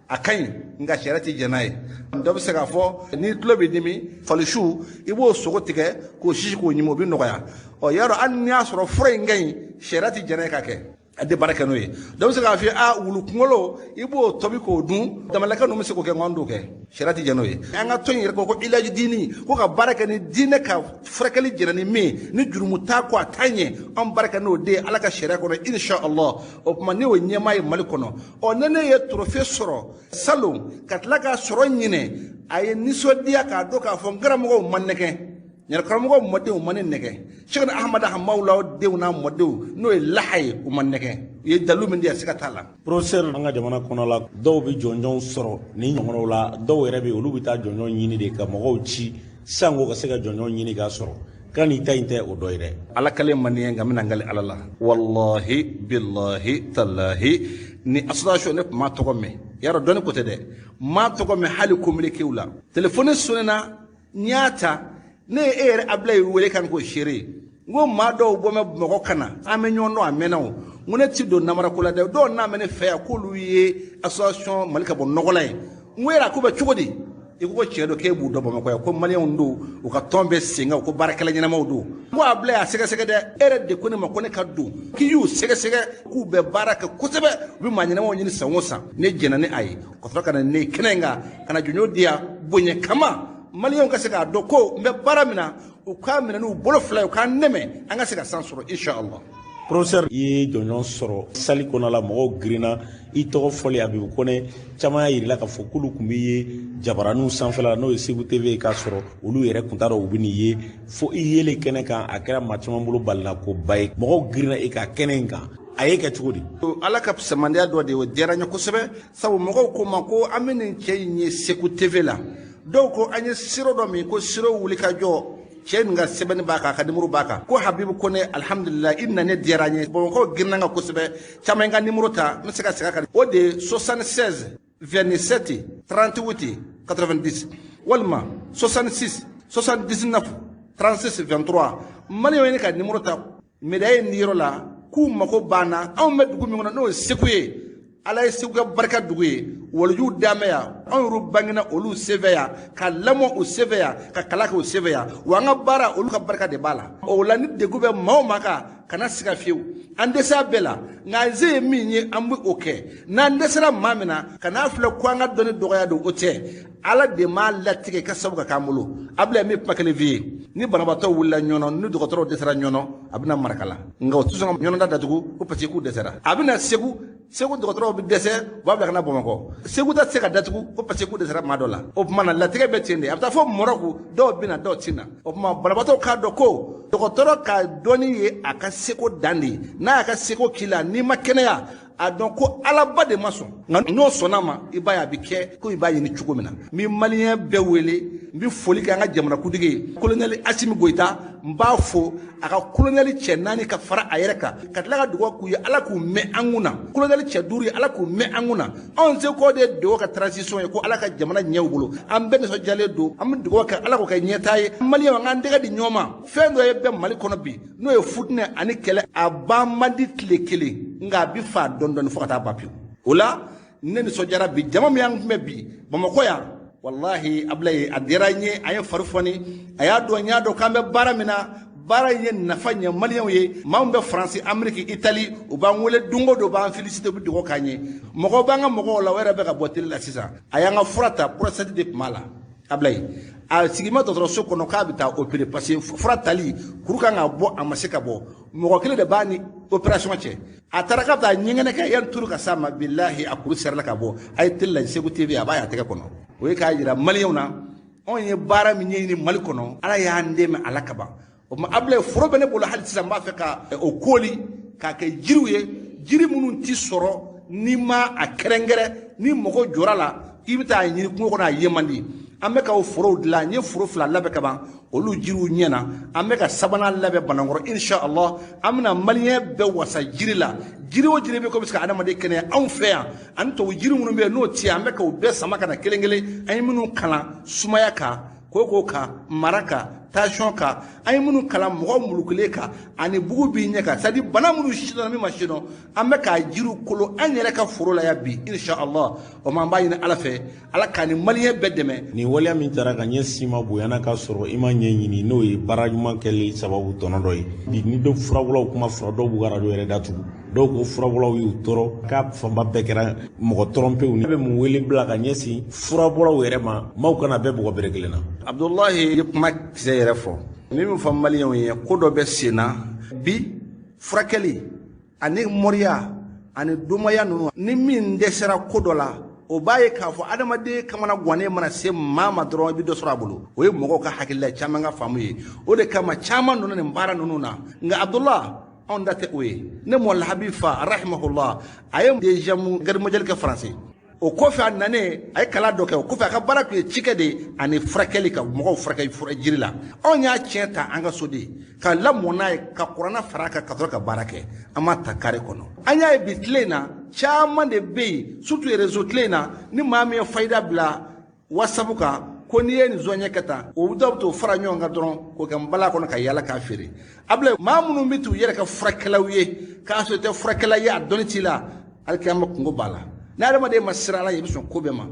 a ka ɲi, nka sariya tɛ jɛn n'a ye. Dɔ bɛ se k'a fɔ n'i tulo bɛ dimi, falisiw, i b'o sogo tigɛ k'o sisi k'o ɲimi, o bɛ nɔgɔya. Ɔ, y'a dɔn, hali n'i y'a sɔrɔ fura in ka ɲi, sariya tɛ jɛn n'a ye ka kɛ. A tɛ baara kɛ n'o ye. Dɔw bɛ se k'a f'i ye, a wulu kunkolo i b'o tobi k'o dun, damalaka ninnu bɛ se k'o kɛ, nka an t'o kɛ, sariya tɛ jɛn n'o ye. An ka tɔn in yɛrɛ ko ko ilaji diini, ko ka baara kɛ ni diinɛ ka furakɛli jɛra ni min ye, ni jurumu t'a kɔ, a t'a ɲɛ, an baara kɛ n'o de ye Ala ka sariya kɔnɔ, inshallah. O tuma ne y'o ɲɛmaa ye Mali kɔnɔ. Ɔ, ne ye trophée sɔrɔ salon ka tila k'a sɔrɔ ɲinɛ, a ye nisɔndiya k'a dɔn k'a fɔ n karamɔgɔw ma nɛgɛ, ɲɛnakaramɔgɔw mɔdenw ma ne nɛgɛ, Sɛkina Ahamada Hamawula denw n'a mɔdenw n'o ye laha ye, u ma nɛgɛ, u ye dalu min di a siga t'a la. Professeur, an ka jamana kɔnɔ la, dɔw bɛ jɔnjɔnw sɔrɔ ni ɲɔgɔnnaw la, dɔw yɛrɛ bɛ olu bɛ taa jɔnjɔn ɲini de ka mɔgɔw ci sango ka se ka jɔnjɔn ɲini k'a sɔrɔ. Kan n'i ta in tɛ o dɔ ye dɛ. Ala kale man di n ye, nka n bɛna n kale Ala la. Walahi bilahi talahi, ni association ne tun m'a tɔgɔ mɛn, yarɔ dɔnni ko tɛ dɛ, n m'a tɔgɔ mɛn hali communiqué la. Téléphone sonnena, n y'a ta, ne ye e yɛrɛ Abulaye wele kan k'o seere. N ko maa dɔw bɔ bɛ Bamakɔ ka na, an bɛ ɲɔgɔn dɔn a mɛnna o. N ko ne ti don namarako la dɛ, dɔw n'a mɛn ne fɛ yan k'olu ye association Mali ka bɔ nɔgɔ la ye. N ko yala ko bɛ cogo di? I ko tiɲɛ don k'e b'u dɔn Bamakɔ yan, ko maliyɛnw don, u ka tɔn bɛ sen kan, ko baarakɛla ɲɛnamaw don. N ko Abulaye a sɛgɛsɛgɛ dɛ, e yɛrɛ de ko ne ma ko ne ka don, k'i y'u sɛgɛsɛgɛ k'u bɛ baara kɛ kosɛbɛ, u bɛ maa ɲɛnamaw ɲini san o san. Ne jɛnna ni a ye ka sɔrɔ ka na ne kɛnɛ in kan, ka na jɔnjɔn di yan bonya kama, maliyɛnw ka se k'a dɔn ko n bɛ baara min na, u k'a minɛ n'u bolo fila ye, u k'an dɛmɛ an ka se ka san sɔrɔ inshallah. Professeur, i ye jɔnjɔn sɔrɔ sali kɔnɔ la, mɔgɔw girinna i tɔgɔ fɔli Abibu Kɔnɛ, caman y'a yirila k'a fɔ k'olu tun bɛ ye jabaraninw sanfɛla la, n'o ye Segu TV ye, k'a sɔrɔ olu yɛrɛ tun t'a dɔn u bɛ n'i ye fo i yelen kɛnɛ kan. A kɛra maa caman bolo balinakoba ye, mɔgɔw girinna i ka kɛnɛ in kan. A ye kɛ cogo di? Ala ka samandiya dɔ de ye, o diyara n ye kosɛbɛ, sabu mɔgɔw ko ma ko an bɛ nin cɛ in ye Segu TV la. Dɔw ko an ye siro dɔ min ko siro wuli ka jɔ, cɛ nin ka sɛbɛnni b'a kan, a ka nimoro b'a kan, ko Habibu Kɔnɛ, alhamdulillah, i nana diyara n ye. Bamakɔ girinna n kan kosɛbɛ, caman ka nimoro ta, n bɛ se ka segin a kan, o de ye 76 27 38 90 walima 66 79 36 23. Maliyɛnw ye ne ka nimoro ta médaille in yɔrɔ la, k'u mago banna. Anw bɛ dugu min kɔnɔ n'o ye Segu ye, Ala ye Segu kɛ barika dugu ye, walijuw dan bɛ yan, anw yɛrɛ bangena olu senfɛ yan, ka lamɔ u senfɛ yan, ka kalan kɛ u senfɛ yan, wa an ka baara olu ka barika de b'a la. O la ni degun bɛ maa o maa kan, kana siga fiyewu, an dɛsɛra bɛɛ la, nka an se ye min ye an bɛ o kɛ. N'an dɛsɛra maa min na, kan'a filɛ ko an ka dɔnni dɔgɔya don, o tɛ. Ala de m'a latigɛ ka sababu ka k'an bolo. Abulaye min kuma kelen f'i ye, ni banabaatɔ wulila ɲɔnɔ, ni dɔgɔtɔrɔw dɛsɛra ɲɔnɔ, a bɛna Marakala, nka o tɛ sɔn ka ɲɔnɔda datugu ko parce que k'u dɛsɛra. A bɛna Segu, Segu dɔgɔtɔrɔw bɛ dɛsɛ, u b'a bila ka na Bamakɔ. Segu ta tɛ se ka datugu ko parce que k'u dɛsɛra maa dɔ la. O tuma na latigɛ bɛ ten de, a bɛ taa fɔ Marɔku, dɔw bɛ na, dɔw tɛ na. O tuma banabaatɔw k'a dɔn ko dɔgɔtɔrɔ ka dɔnni ye a ka seko dan de ye, n'a y'a ka seko k'i la, n'i ma kɛnɛya, a dɔn ko Alaba de ma sɔn, nka n'o sɔnna ma, i b'a ye a bɛ kɛ ko i b'a ɲini cogo min na. N bɛ maliyɛn bɛɛ wele, n bɛ foli kɛ an ka jamanakuntigi ye, kolonɛli Asimi Goyita, n b'a fo a ka kolonɛli cɛ 4 ka fara a yɛrɛ kan, ka tila ka dugawu k'u ye, Ala k'u mɛn an kun na. Kolonɛli cɛ 5 ye, Ala k'u mɛn an kun na. Anw seko de ye dugawu ka transition ye, ko Ala ka jamana ɲɛ u bolo. An bɛɛ nisɔndiyalen don, an bɛ dugawu kɛ Ala k'o kɛ ɲɛtaa ye. Maliyɛnw, an k'an tɛgɛ di ɲɔgɔn ma. Fɛn dɔ ye bɛ Mali kɔnɔ bi, n'o ye futinɛ ani kɛlɛ, a ban man di tile kelen, nka a bɛ fa dɔɔni dɔɔni fo ka taa ban pewu. O la ne nisɔndiyara bi, jama min y'an kunbɛn bi Bamakɔ yan, walahi Abulaye a diyara n ye, a ye fari fɔni, a y'a dɔn, n y'a dɔn k'an bɛ baara min na, baara in ye nafa ɲɛ maliyɛnw ye. Maa min bɛ Faransi, Ameriki, Itali, u b'an wele don o don, u b'an féliciter, u bɛ dugawu k'an ye. Mɔgɔw b'an ka mɔgɔw la, o yɛrɛ bɛ ka bɔ télé la sisan. A y'an ka fura ta, prostate de tun b'a la. Abulaye a sigi ma dɔgɔtɔrɔso kɔnɔ k'a bɛ taa opérer parce que fura tali kuru kan ka bɔ, a ma se ka bɔ, mɔgɔ kelen de b'a ni opération cɛ. A taara k'a bɛ taa ɲɛgɛnɛ kɛ, yanni turu ka s'a ma, bilahi a kuru serila ka bɔ. A ye télé lajɛ Segu TV, a b'a ye a tɛgɛ kɔnɔ. O ye k'a jira maliyɛnw na, anw ye baara min ɲɛɲini Mali kɔnɔ, Ala y'an dɛmɛ a la ka ban. O tuma Abulaye, foro bɛ ne bolo hali sisan, n b'a fɛ ka o kooli k'a kɛ jiriw ye, jiri minnu ti sɔrɔ n'i ma a kɛrɛnkɛrɛn, ni mɔgɔ jɔra la k'i bɛ taa ɲini kungo kɔnɔ, a ye man di. An bɛ ka o forow dilan, n ye foro 2 labɛn ka ban, olu jiriw ɲɛna, an bɛ ka 3nan labɛn Banankɔrɔ inshallah. An bɛna maliyɛn bɛɛ wasa jiri la, jiri o jiri bɛ ko bɛ se ka adamaden kɛnɛya anw fɛ yan, ani tubabu jiri minnu bɛ yen n'o tɛ yan, an bɛ ka o bɛɛ sama ka na kelen kelen. An ye minnu kalan sumaya kan, koko kan, mara kan, tension kan, an ye minnu kalan mɔgɔ mulukulen kan ani bugu b'i ɲɛ kan, c'est à dire bana minnu sidɔnna min ma sidɔn, an bɛ k'a jiriw kolo an yɛrɛ ka foro la yan bi inshallah. O ma an b'a ɲini Ala fɛ, Ala k'a ni maliyɛn bɛɛ dɛmɛ. Nin waleya min taara ka ɲɛsin ma bonyana k'a sɔrɔ i ma ɲɛɲini, n'o ye baara ɲuman kɛli sababu tɔnɔ dɔ ye. Bi ni dɔ furabɔlaw kuma fɔra, dɔw b'u ka arajo yɛrɛ datugu, dɔw ko furabɔlaw y'u tɔɔrɔ, k'a fanba bɛɛ kɛra mɔgɔ tɔrɔnpew. Ne bɛ mun wele bila ka ɲɛsin furabɔlaw yɛrɛ ma, maaw kana bɛɛ bugɔ bere kelen na. Abudulayi ye kuma kisɛ yɛrɛ fɔ, ni min fɔ maliyɛnw ye, ko dɔ bɛ sen na bi, furakɛli ani moriya ani domaya ninnu, ni min dɛsɛra ko dɔ la, o b'a ye k'a fɔ adamaden kamana gannen mana se maa ma dɔrɔn, i bɛ dɔ sɔrɔ a bolo. O ye mɔgɔw ka hakilila caman ka faamu ye, o de kama caman donna nin baara ninnu na. Nka Abudulayi, anw da tɛ o ye. Ne mɔlahabi fa rahimahullah, a ye dejamu garimajali kɛ faransi, o kɔfɛ a nanen a ye kalan dɔ kɛ, o kɔfɛ a ka baara tun ye cikɛ de ani furakɛli, ka mɔgɔw furakɛ jiri la. Anw y'a tiɲɛ ta an ka so de ka lamɔ n'a ye, ka kuranna fara a kan, ka sɔrɔ ka baara kɛ, an m'a ta kare kɔnɔ. An y'a ye bi tile in na, caman de bɛ yen, surtout réseau tile in na, ni maa min ye fayida bila WhatsApp kan ko n'i ye nin zɔnɲɛ kɛ tan, o dɔw bɛ t'o fara ɲɔgɔn kan dɔrɔn k'o kɛ nbala kɔnɔ ka yaala k'a feere. Abulayi, maa minnu bɛ t'u yɛrɛ kɛ furakɛlaw ye k'a sɔrɔ i tɛ furakɛla ye, a dɔnni t'i la, alikiyama kungo b'a la. Ni adamaden ma siran Ala ye, i bɛ sɔn ko bɛɛ ma.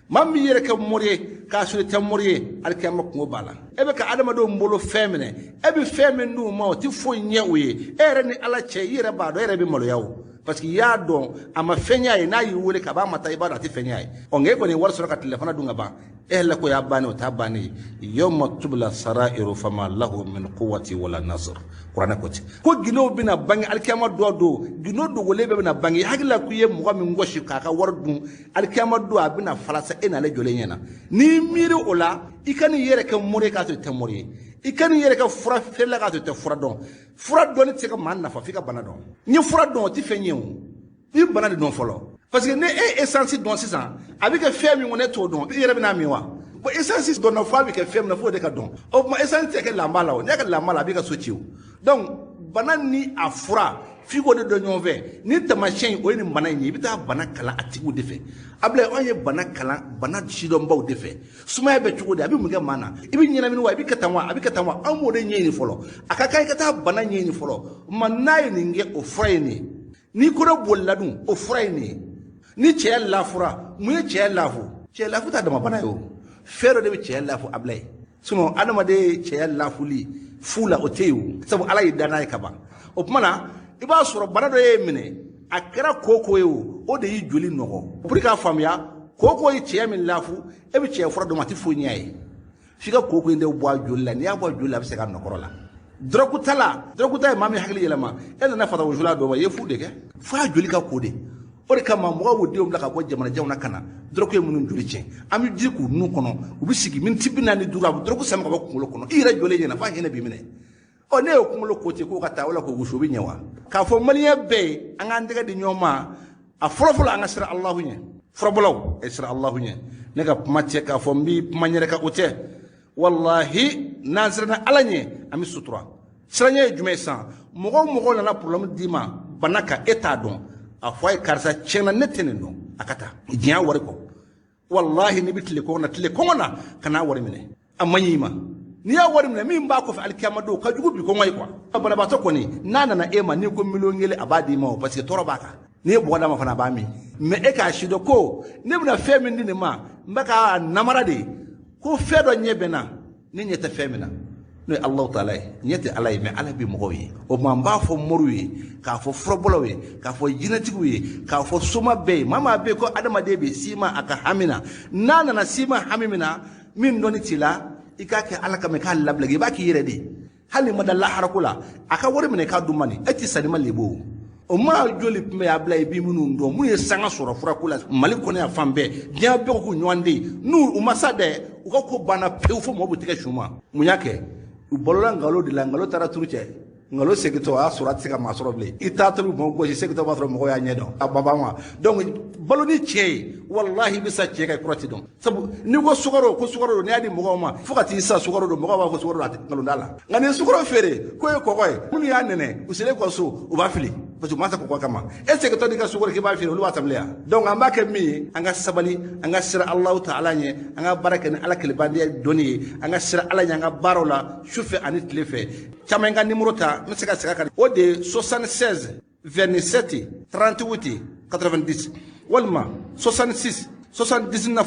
Maa min yɛrɛ kɛ mori ye k'a sɔrɔ i tɛ mori ye, alikiyama kungo b'a la. E bɛ ka adamadenw bolo fɛn minɛ, e bɛ fɛn min d'u ma, o tɛ foyi ɲɛ u ye. E yɛrɛ ni Ala cɛ, i yɛrɛ b'a dɔn, e yɛrɛ bɛ maloya o, parce que i y'a dɔn a ma fɛn ɲɛ ye. N'a y'i wele k'a b'a ma taa, i b'a dɔn a tɛ fɛn ɲɛ ye. Ɔ nka e kɔni ye wari sɔrɔ ka tilelafana dun ka ban, e yɛrɛ ko y'a bannen, o t'a bannen ye. Yawma tubla sarairu fama lahu min quwwati wala nasr, kuranɛ ko ten ko gindow bɛna bange alikiyama dɔ don, gindo dogolen bɛɛ bɛna bange. I hakili la k'i ye mɔgɔ min gosi k'a ka wari dun, alikiyama don a bɛna falasa e n'ale jɔlen ɲɛna. N'i miiri o la, i ka n'i yɛrɛ kɛ mori ye k'a sɔrɔ i tɛ mori ye, i ka n'i yɛrɛ kɛ fura feerela k'a sɔrɔ i tɛ fura dɔn. Fura dɔnni tɛ se ka maa nafa f'i ka bana dɔn. N ye fura dɔn, o tɛ fɛn ɲɛ o, i bɛ bana de dɔn fɔlɔ. Parce que ni e ye essence dɔn sisan, a bɛ kɛ fɛn min kɔnɔ, e t'o dɔn, i yɛrɛ bɛna min wa? Bon, essence dɔn na f'a bɛ kɛ fɛn min na, f'o de ka dɔn. O tuma essence tɛ kɛ lanba la o, n'i y'a kɛ lanba la, a b'i ka so ci o. Donc bana ni a fura, f'i k'o de dɔn ɲɔgɔn fɛ. Ni taamasiyɛn in, o ye nin bana in ye, i bɛ taa bana kalan a tigiw de fɛ. Abulayi, anw ye bana kalan bana sidɔnbaw de fɛ. Sumaya bɛ cogo di, a bɛ mun kɛ maa na, i bɛ ɲɛnamini wa, i bɛ kɛ tan wa, a bɛ kɛ tan wa, an b'o de ɲɛɲini fɔlɔ. A ka kan i ka taa bana ɲɛɲini fɔlɔ. Ma n'a ye nin kɛ, o fura ye nin ye. N'i ko dɔ bolila dun, o fura ye nin ye. Ni cɛya lafura, mun ye cɛya lafu? Cɛya lafu t'a dama bana ye o, fɛn dɔ de bɛ cɛya lafu Abulayi. Sinon adamaden ye cɛya lafuli fu la, o tɛ yen o, sabu Ala y'i dan n'a ye ka ban. O tuma na, i b'a sɔrɔ bana dɔ y'e minɛ, a kɛra koko ye o, o de y'i joli nɔgɔ. Pour k'a faamuya, koko ye cɛya min lafu, e bɛ cɛya fura dɔ ma, a tɛ foyi ɲɛ a ye. F'i ka koko in de bɔ a joli la, n'i y'a bɔ a joli la, a bɛ se ka nɔkɔrɔ la. Dɔrɔgutala, dɔrɔguta ye maa min hakili yɛlɛma, e nana fata wusula dɔ ma, i ye fu de kɛ, f'a joli ka ko de. O de kama mɔgɔw b'u denw bila ka bɔ jamanajanw na ka na dɔrɔgu ye minnu joli tiɲɛ, an bɛ ji k'u nun kɔnɔ, u bɛ sigi miniti 45, a bɛ dɔrɔgu sama ka bɔ kunkolo kɔnɔ, i yɛrɛ jɔlen ɲɛna f'a hinɛ b'i minɛ. Ɔ ne y'o kunkolo ko ten k'o ka taa wala k'o wusu, o bɛ ɲɛ wa? K'a fɔ maliyɛn bɛɛ ye, an k'an tɛgɛ di ɲɔgɔn ma, a fɔlɔfɔlɔ an ka siran Alahu ɲɛ. Furabɔlaw, e siran Alahu ɲɛ. Ne ka kuma tɛ k'a fɔ n b'i kuma n yɛrɛ kan, o tɛ. Walahi, n'an siranna Ala ɲɛ, an bɛ sutura. Siranɲɛ ye jumɛn ye sisan? Mɔgɔ o mɔgɔ nana problème d'i ma bana kan, e t'a dɔn, a fɔ a ye karisa tiɲɛna ne tɛ nin dɔn, a ka taa diɲɛ wari kɔ. Walahi, n'i bɛ tile kɔngɔ na, tile kɔngɔ na, ka n'a wari minɛ, a man ɲi i ma. N'i y'a wari minɛ, min b'a kɔfɛ alikiyama don, ka jugu bi kɔngɔ ye quoi. Banabaatɔ kɔni n'a nana e ma, n'i ko miliyɔn kelen, a b'a d'i ma o, parce que tɔɔrɔ b'a kan. N'i ye bɔgɔ d'a ma fana, a b'a min. Mais e k'a si dɔn ko ne bɛna fɛn min di nin ma, n bɛ k'a namara de, ko fɛn dɔ ɲɛ bɛ n na, ne ɲɛ tɛ fɛn min na, n'o ye Alahu taala ye. Ɲɛ tɛ Ala ye, mais Ala bɛ mɔgɔw ye. O tuma n b'a fɔ moriw ye, k'a fɔ furabɔlaw ye, k'a fɔ jinɛtigiw ye, k'a fɔ soma bɛɛ ye, maa maa bɛ yen ko adamaden bɛ s'i ma a ka hami na, n'a nana s'i ma hami min na, min dɔnni t'i la, i k'a kɛ Ala kama, i k'a labila, i b'a k'i yɛrɛ de ye. Hali n'i ma da laharako la, a ka wari minɛ k'a dun man di, e tɛ sanni ma lebo o. Maa joli tun bɛ a bila i bi minnu dɔn, minnu ye sanga sɔrɔ furako la Mali kɔnɔ yan fan bɛɛ, diɲɛ bɛɛ ko k'u ɲɔgɔn den, n'u u ma sa dɛ, u ka ko banna pewu, fo mɔgɔw b'u tɛgɛ su ma. Mun y'a kɛ? U balola nkalon de la, nkalon taara turu cɛ, nkalon segintɔ o y'a sɔrɔ a tɛ se ka maa sɔrɔ bilen. I taatɔ bɛ mɔgɔ gosi, segintɔ b'a sɔrɔ mɔgɔw y'a ɲɛ dɔn, a ban ma. Donc balo ni tiɲɛ ye, walahi i bɛ sa tiɲɛ kan, i kɔrɔ ti dɔn. Sabu n'i ko sukaro, ko sukaro don, n'i y'a di mɔgɔw ma fo ka t'i sa sukaro don, mɔgɔw b'a fɔ sukaro don, a tɛ nkalon da la. Nka n'i ye sukaro feere k'o ye kɔgɔ ye, minnu y'a nɛnɛ, u selen kɔ so, u b'a fili. Parce que u m'a san kɔkɔ kama. E segintɔ n'i ka sukaro k'i b'a feere, olu b'a san bilen yan. Donc an b'a kɛ min ye, an ka sabali, an ka siran Alahu taala ɲɛ, an ka baara kɛ ni Ala kelebandenya dɔnni ye, an ka siran Ala ɲɛ an ka baaraw la su fɛ ani tile fɛ. Caman ka nimoro ta, n bɛ se ka segin a kan, o de ye 76 27 38 90 walima 66 79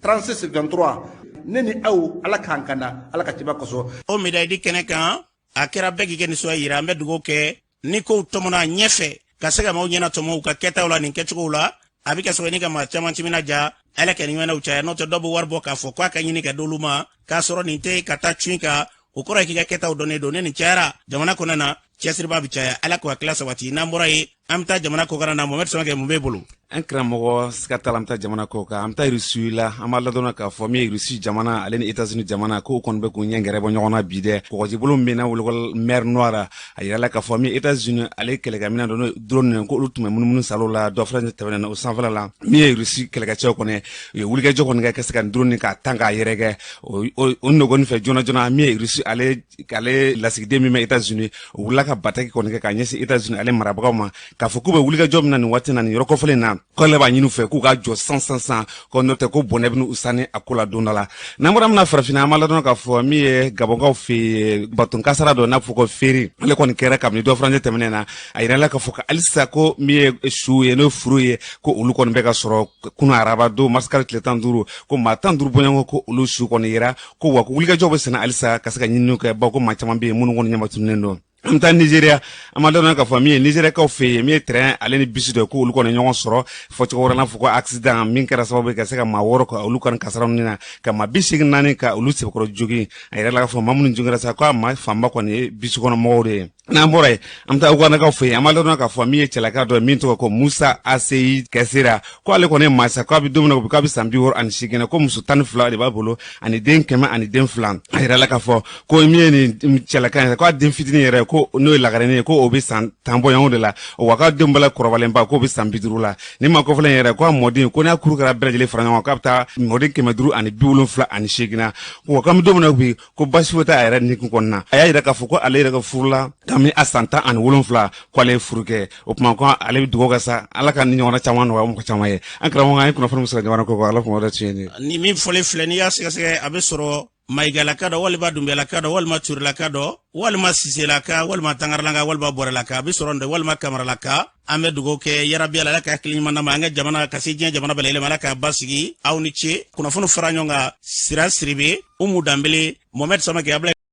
36 23. Ne ni aw, Ala k'an kanda Ala ka ciba kosɔn. O médaille di kɛnɛ kan, a kɛra bɛɛ k'i kɛ nisɔnya yira. An bɛ dugawu kɛ ni kow tɔmɔna ɲɛfɛ ka se ka maaw ɲɛna tɔmɔ u ka kɛtaw la nin kɛcogow la, a bɛ kɛ sababu ye ni ka maa caman timina ja. Ala ka nin ɲɔgɔnnaw caya, n'o tɛ dɔw bɛ wari bɔ k'a fɔ k'a ka ɲini ka d'olu ma k'a sɔrɔ nin tɛ ka taa cun kan. O kɔrɔ ye k'i ka kɛtaw dɔnnen don. Ne nin cayara jamana kɔnɔ na, cɛsiriba bɛ caya. Ala k'o hakilila sabati. N'an bɔra yen, an bɛ taa jamana kɔkan na. Mohamɛd Samakɛ, mun b'e bolo? An karamɔgɔ, siga t'a la, an bɛ taa jamana kɔ kan, an bɛ taa Rusi la. An b'a ladɔnna k'a fɔ min ye Rusi jamana ale ni Etats-Unis jamana, k'o kɔni bɛ k'u ɲɛ gɛrɛ bɔ ɲɔgɔn na bi dɛ. Kɔgɔjibolo min bɛ n'a wele ko Mer Noire, a yirala k'a fɔ min ye Etats-Unis ale kɛlɛkɛminɛn dɔ, n'o ye drone, ko olu tun bɛ munumunu salo la dɔ fana tɛmɛnen na o sanfɛla la. Min ye Rusi kɛlɛkɛcɛw kɔni, u ye wulikajɔ kɔni kɛ ka se ka drone k'a tan k'a yɛrɛkɛ o nɔgɔni fɛ joona joona. Min ye Rusi ale lasigiden min bɛ Etats-Unis, o wulila ka bataki kɔni kɛ k'a ɲɛsin Etats-Unis ale marabagaw ma, k'a fɔ k'u bɛ wulikajɔ min na nin waati na nin yɔrɔ kɔfɔlen na, k'ale b'a ɲini u fɛ k'u ka jɔ san san san, ko n'o tɛ ko bɔnɛ bɛ u sani a ko la don dɔ la. N'an bɔra min farafinna, an b'a ladɔn k'a fɔ min ye Gabɔnkaw fɛ yen, baton kasara dɔ n'a fɔ ko ferry, ale kɔni kɛra kabini dɔ furancɛ tɛmɛnen na. A yirala k'a fɔ ko halisa ko min ye su ye, n'o ye furu ye, ko olu kɔni bɛ ka sɔrɔ kunun araba don marisikalo tile 15, ko maa 15 bɔɲɔgɔn ko olu su kɔni yera, ko wa ko wulikajɔ bɛ senna halisa ka se ka ɲininiw kɛ, bawo ko maa caman bɛ yen minnu kɔni ɲɛmatununnen don. An bɛ taa Nizeriya, an b'a dɔn k'a fɔ min ye Nizeriyakaw fɛ yen, min ye train ale ni bisi dɔ, ko olu kɔni ɲɔgɔn sɔrɔ, fɔcogo wɛrɛ n'a fɔ ko accident, min kɛra sababu ye ka se ka maa 6 ka olu kɔni kasara ninnu na, ka maa 84 ka olu sɛbɛkɔrɔ jogin. A yɛrɛ la k'a fɔ maa minnu joginra sa, ko a maa fanba kɔni ye bisi kɔnɔ mɔgɔw de ye. N'an bɔra yen, an bɛ taa Ugandakaw fɛ yen. An b'a dɔn k'a fɔ min ye cɛlaka dɔ ye min tɔgɔ ko Musa Aseyi Kɛsira, ko ale kɔni ye maa sa, k'a bɛ don min na k'a bɛ san 68 na, ko muso 12 de b'a bolo ani den 100 ani den 2. A yirala k'a fɔ ko min ye nin cɛlaka ye, k'a den fitinin yɛrɛ, ko n'o ye lagarenin ye, ko o bɛ san 10 bɔɲɔgɔn de la, wa k'a den bɛɛ kɔrɔbalenba k'o bɛ san 50 la. Ni maa kɔfɛlen yɛrɛ, ko a mɔden, ko n'a kuru kɛra bɛɛ lajɛlen fara ɲɔgɔn kan, k'a bɛ taa mɔden 578 na. Wa k'an bɛ don min na bi, ko basi foyi t'a yɛrɛ nikun kɔnɔna na. A y'a yira k'a fɔ ko ale yɛrɛ ka furu la kabini a san 17, ko ale ye furu kɛ. O tuma ko ale bɛ dugawu kɛ sa, Ala ka ni ɲɔgɔnna caman nɔgɔya mɔgɔ caman ye. An karamɔgɔ, an ye kunnafoni min sɔrɔ jamana kɔ kan, Ala kuma wɛrɛ tiɲɛ ye. Ni min fɔlen filɛ, n'i y'a sɛgɛsɛgɛ, a bɛ sɔrɔ Mayigalaka dɔ, walima Dunbiyalaka dɔ, walima Turelaka dɔ, walima Siselaka, walima Tangaralaka, walima Bɔrɛlaka, a bɛ sɔrɔ nin walima Kamaralaka. An bɛ dugawu kɛ yarabi Ala ka hakili ɲuman d'an ma, an ka jamana ka se diɲɛ jamana bɛɛ lajɛlen ma, Ala k'a basigi. Aw ni ce. Kunnafoni fara ɲɔgɔn kan, Sira Siribe, Umu Danbele, Mohamed Samake, Ablaye.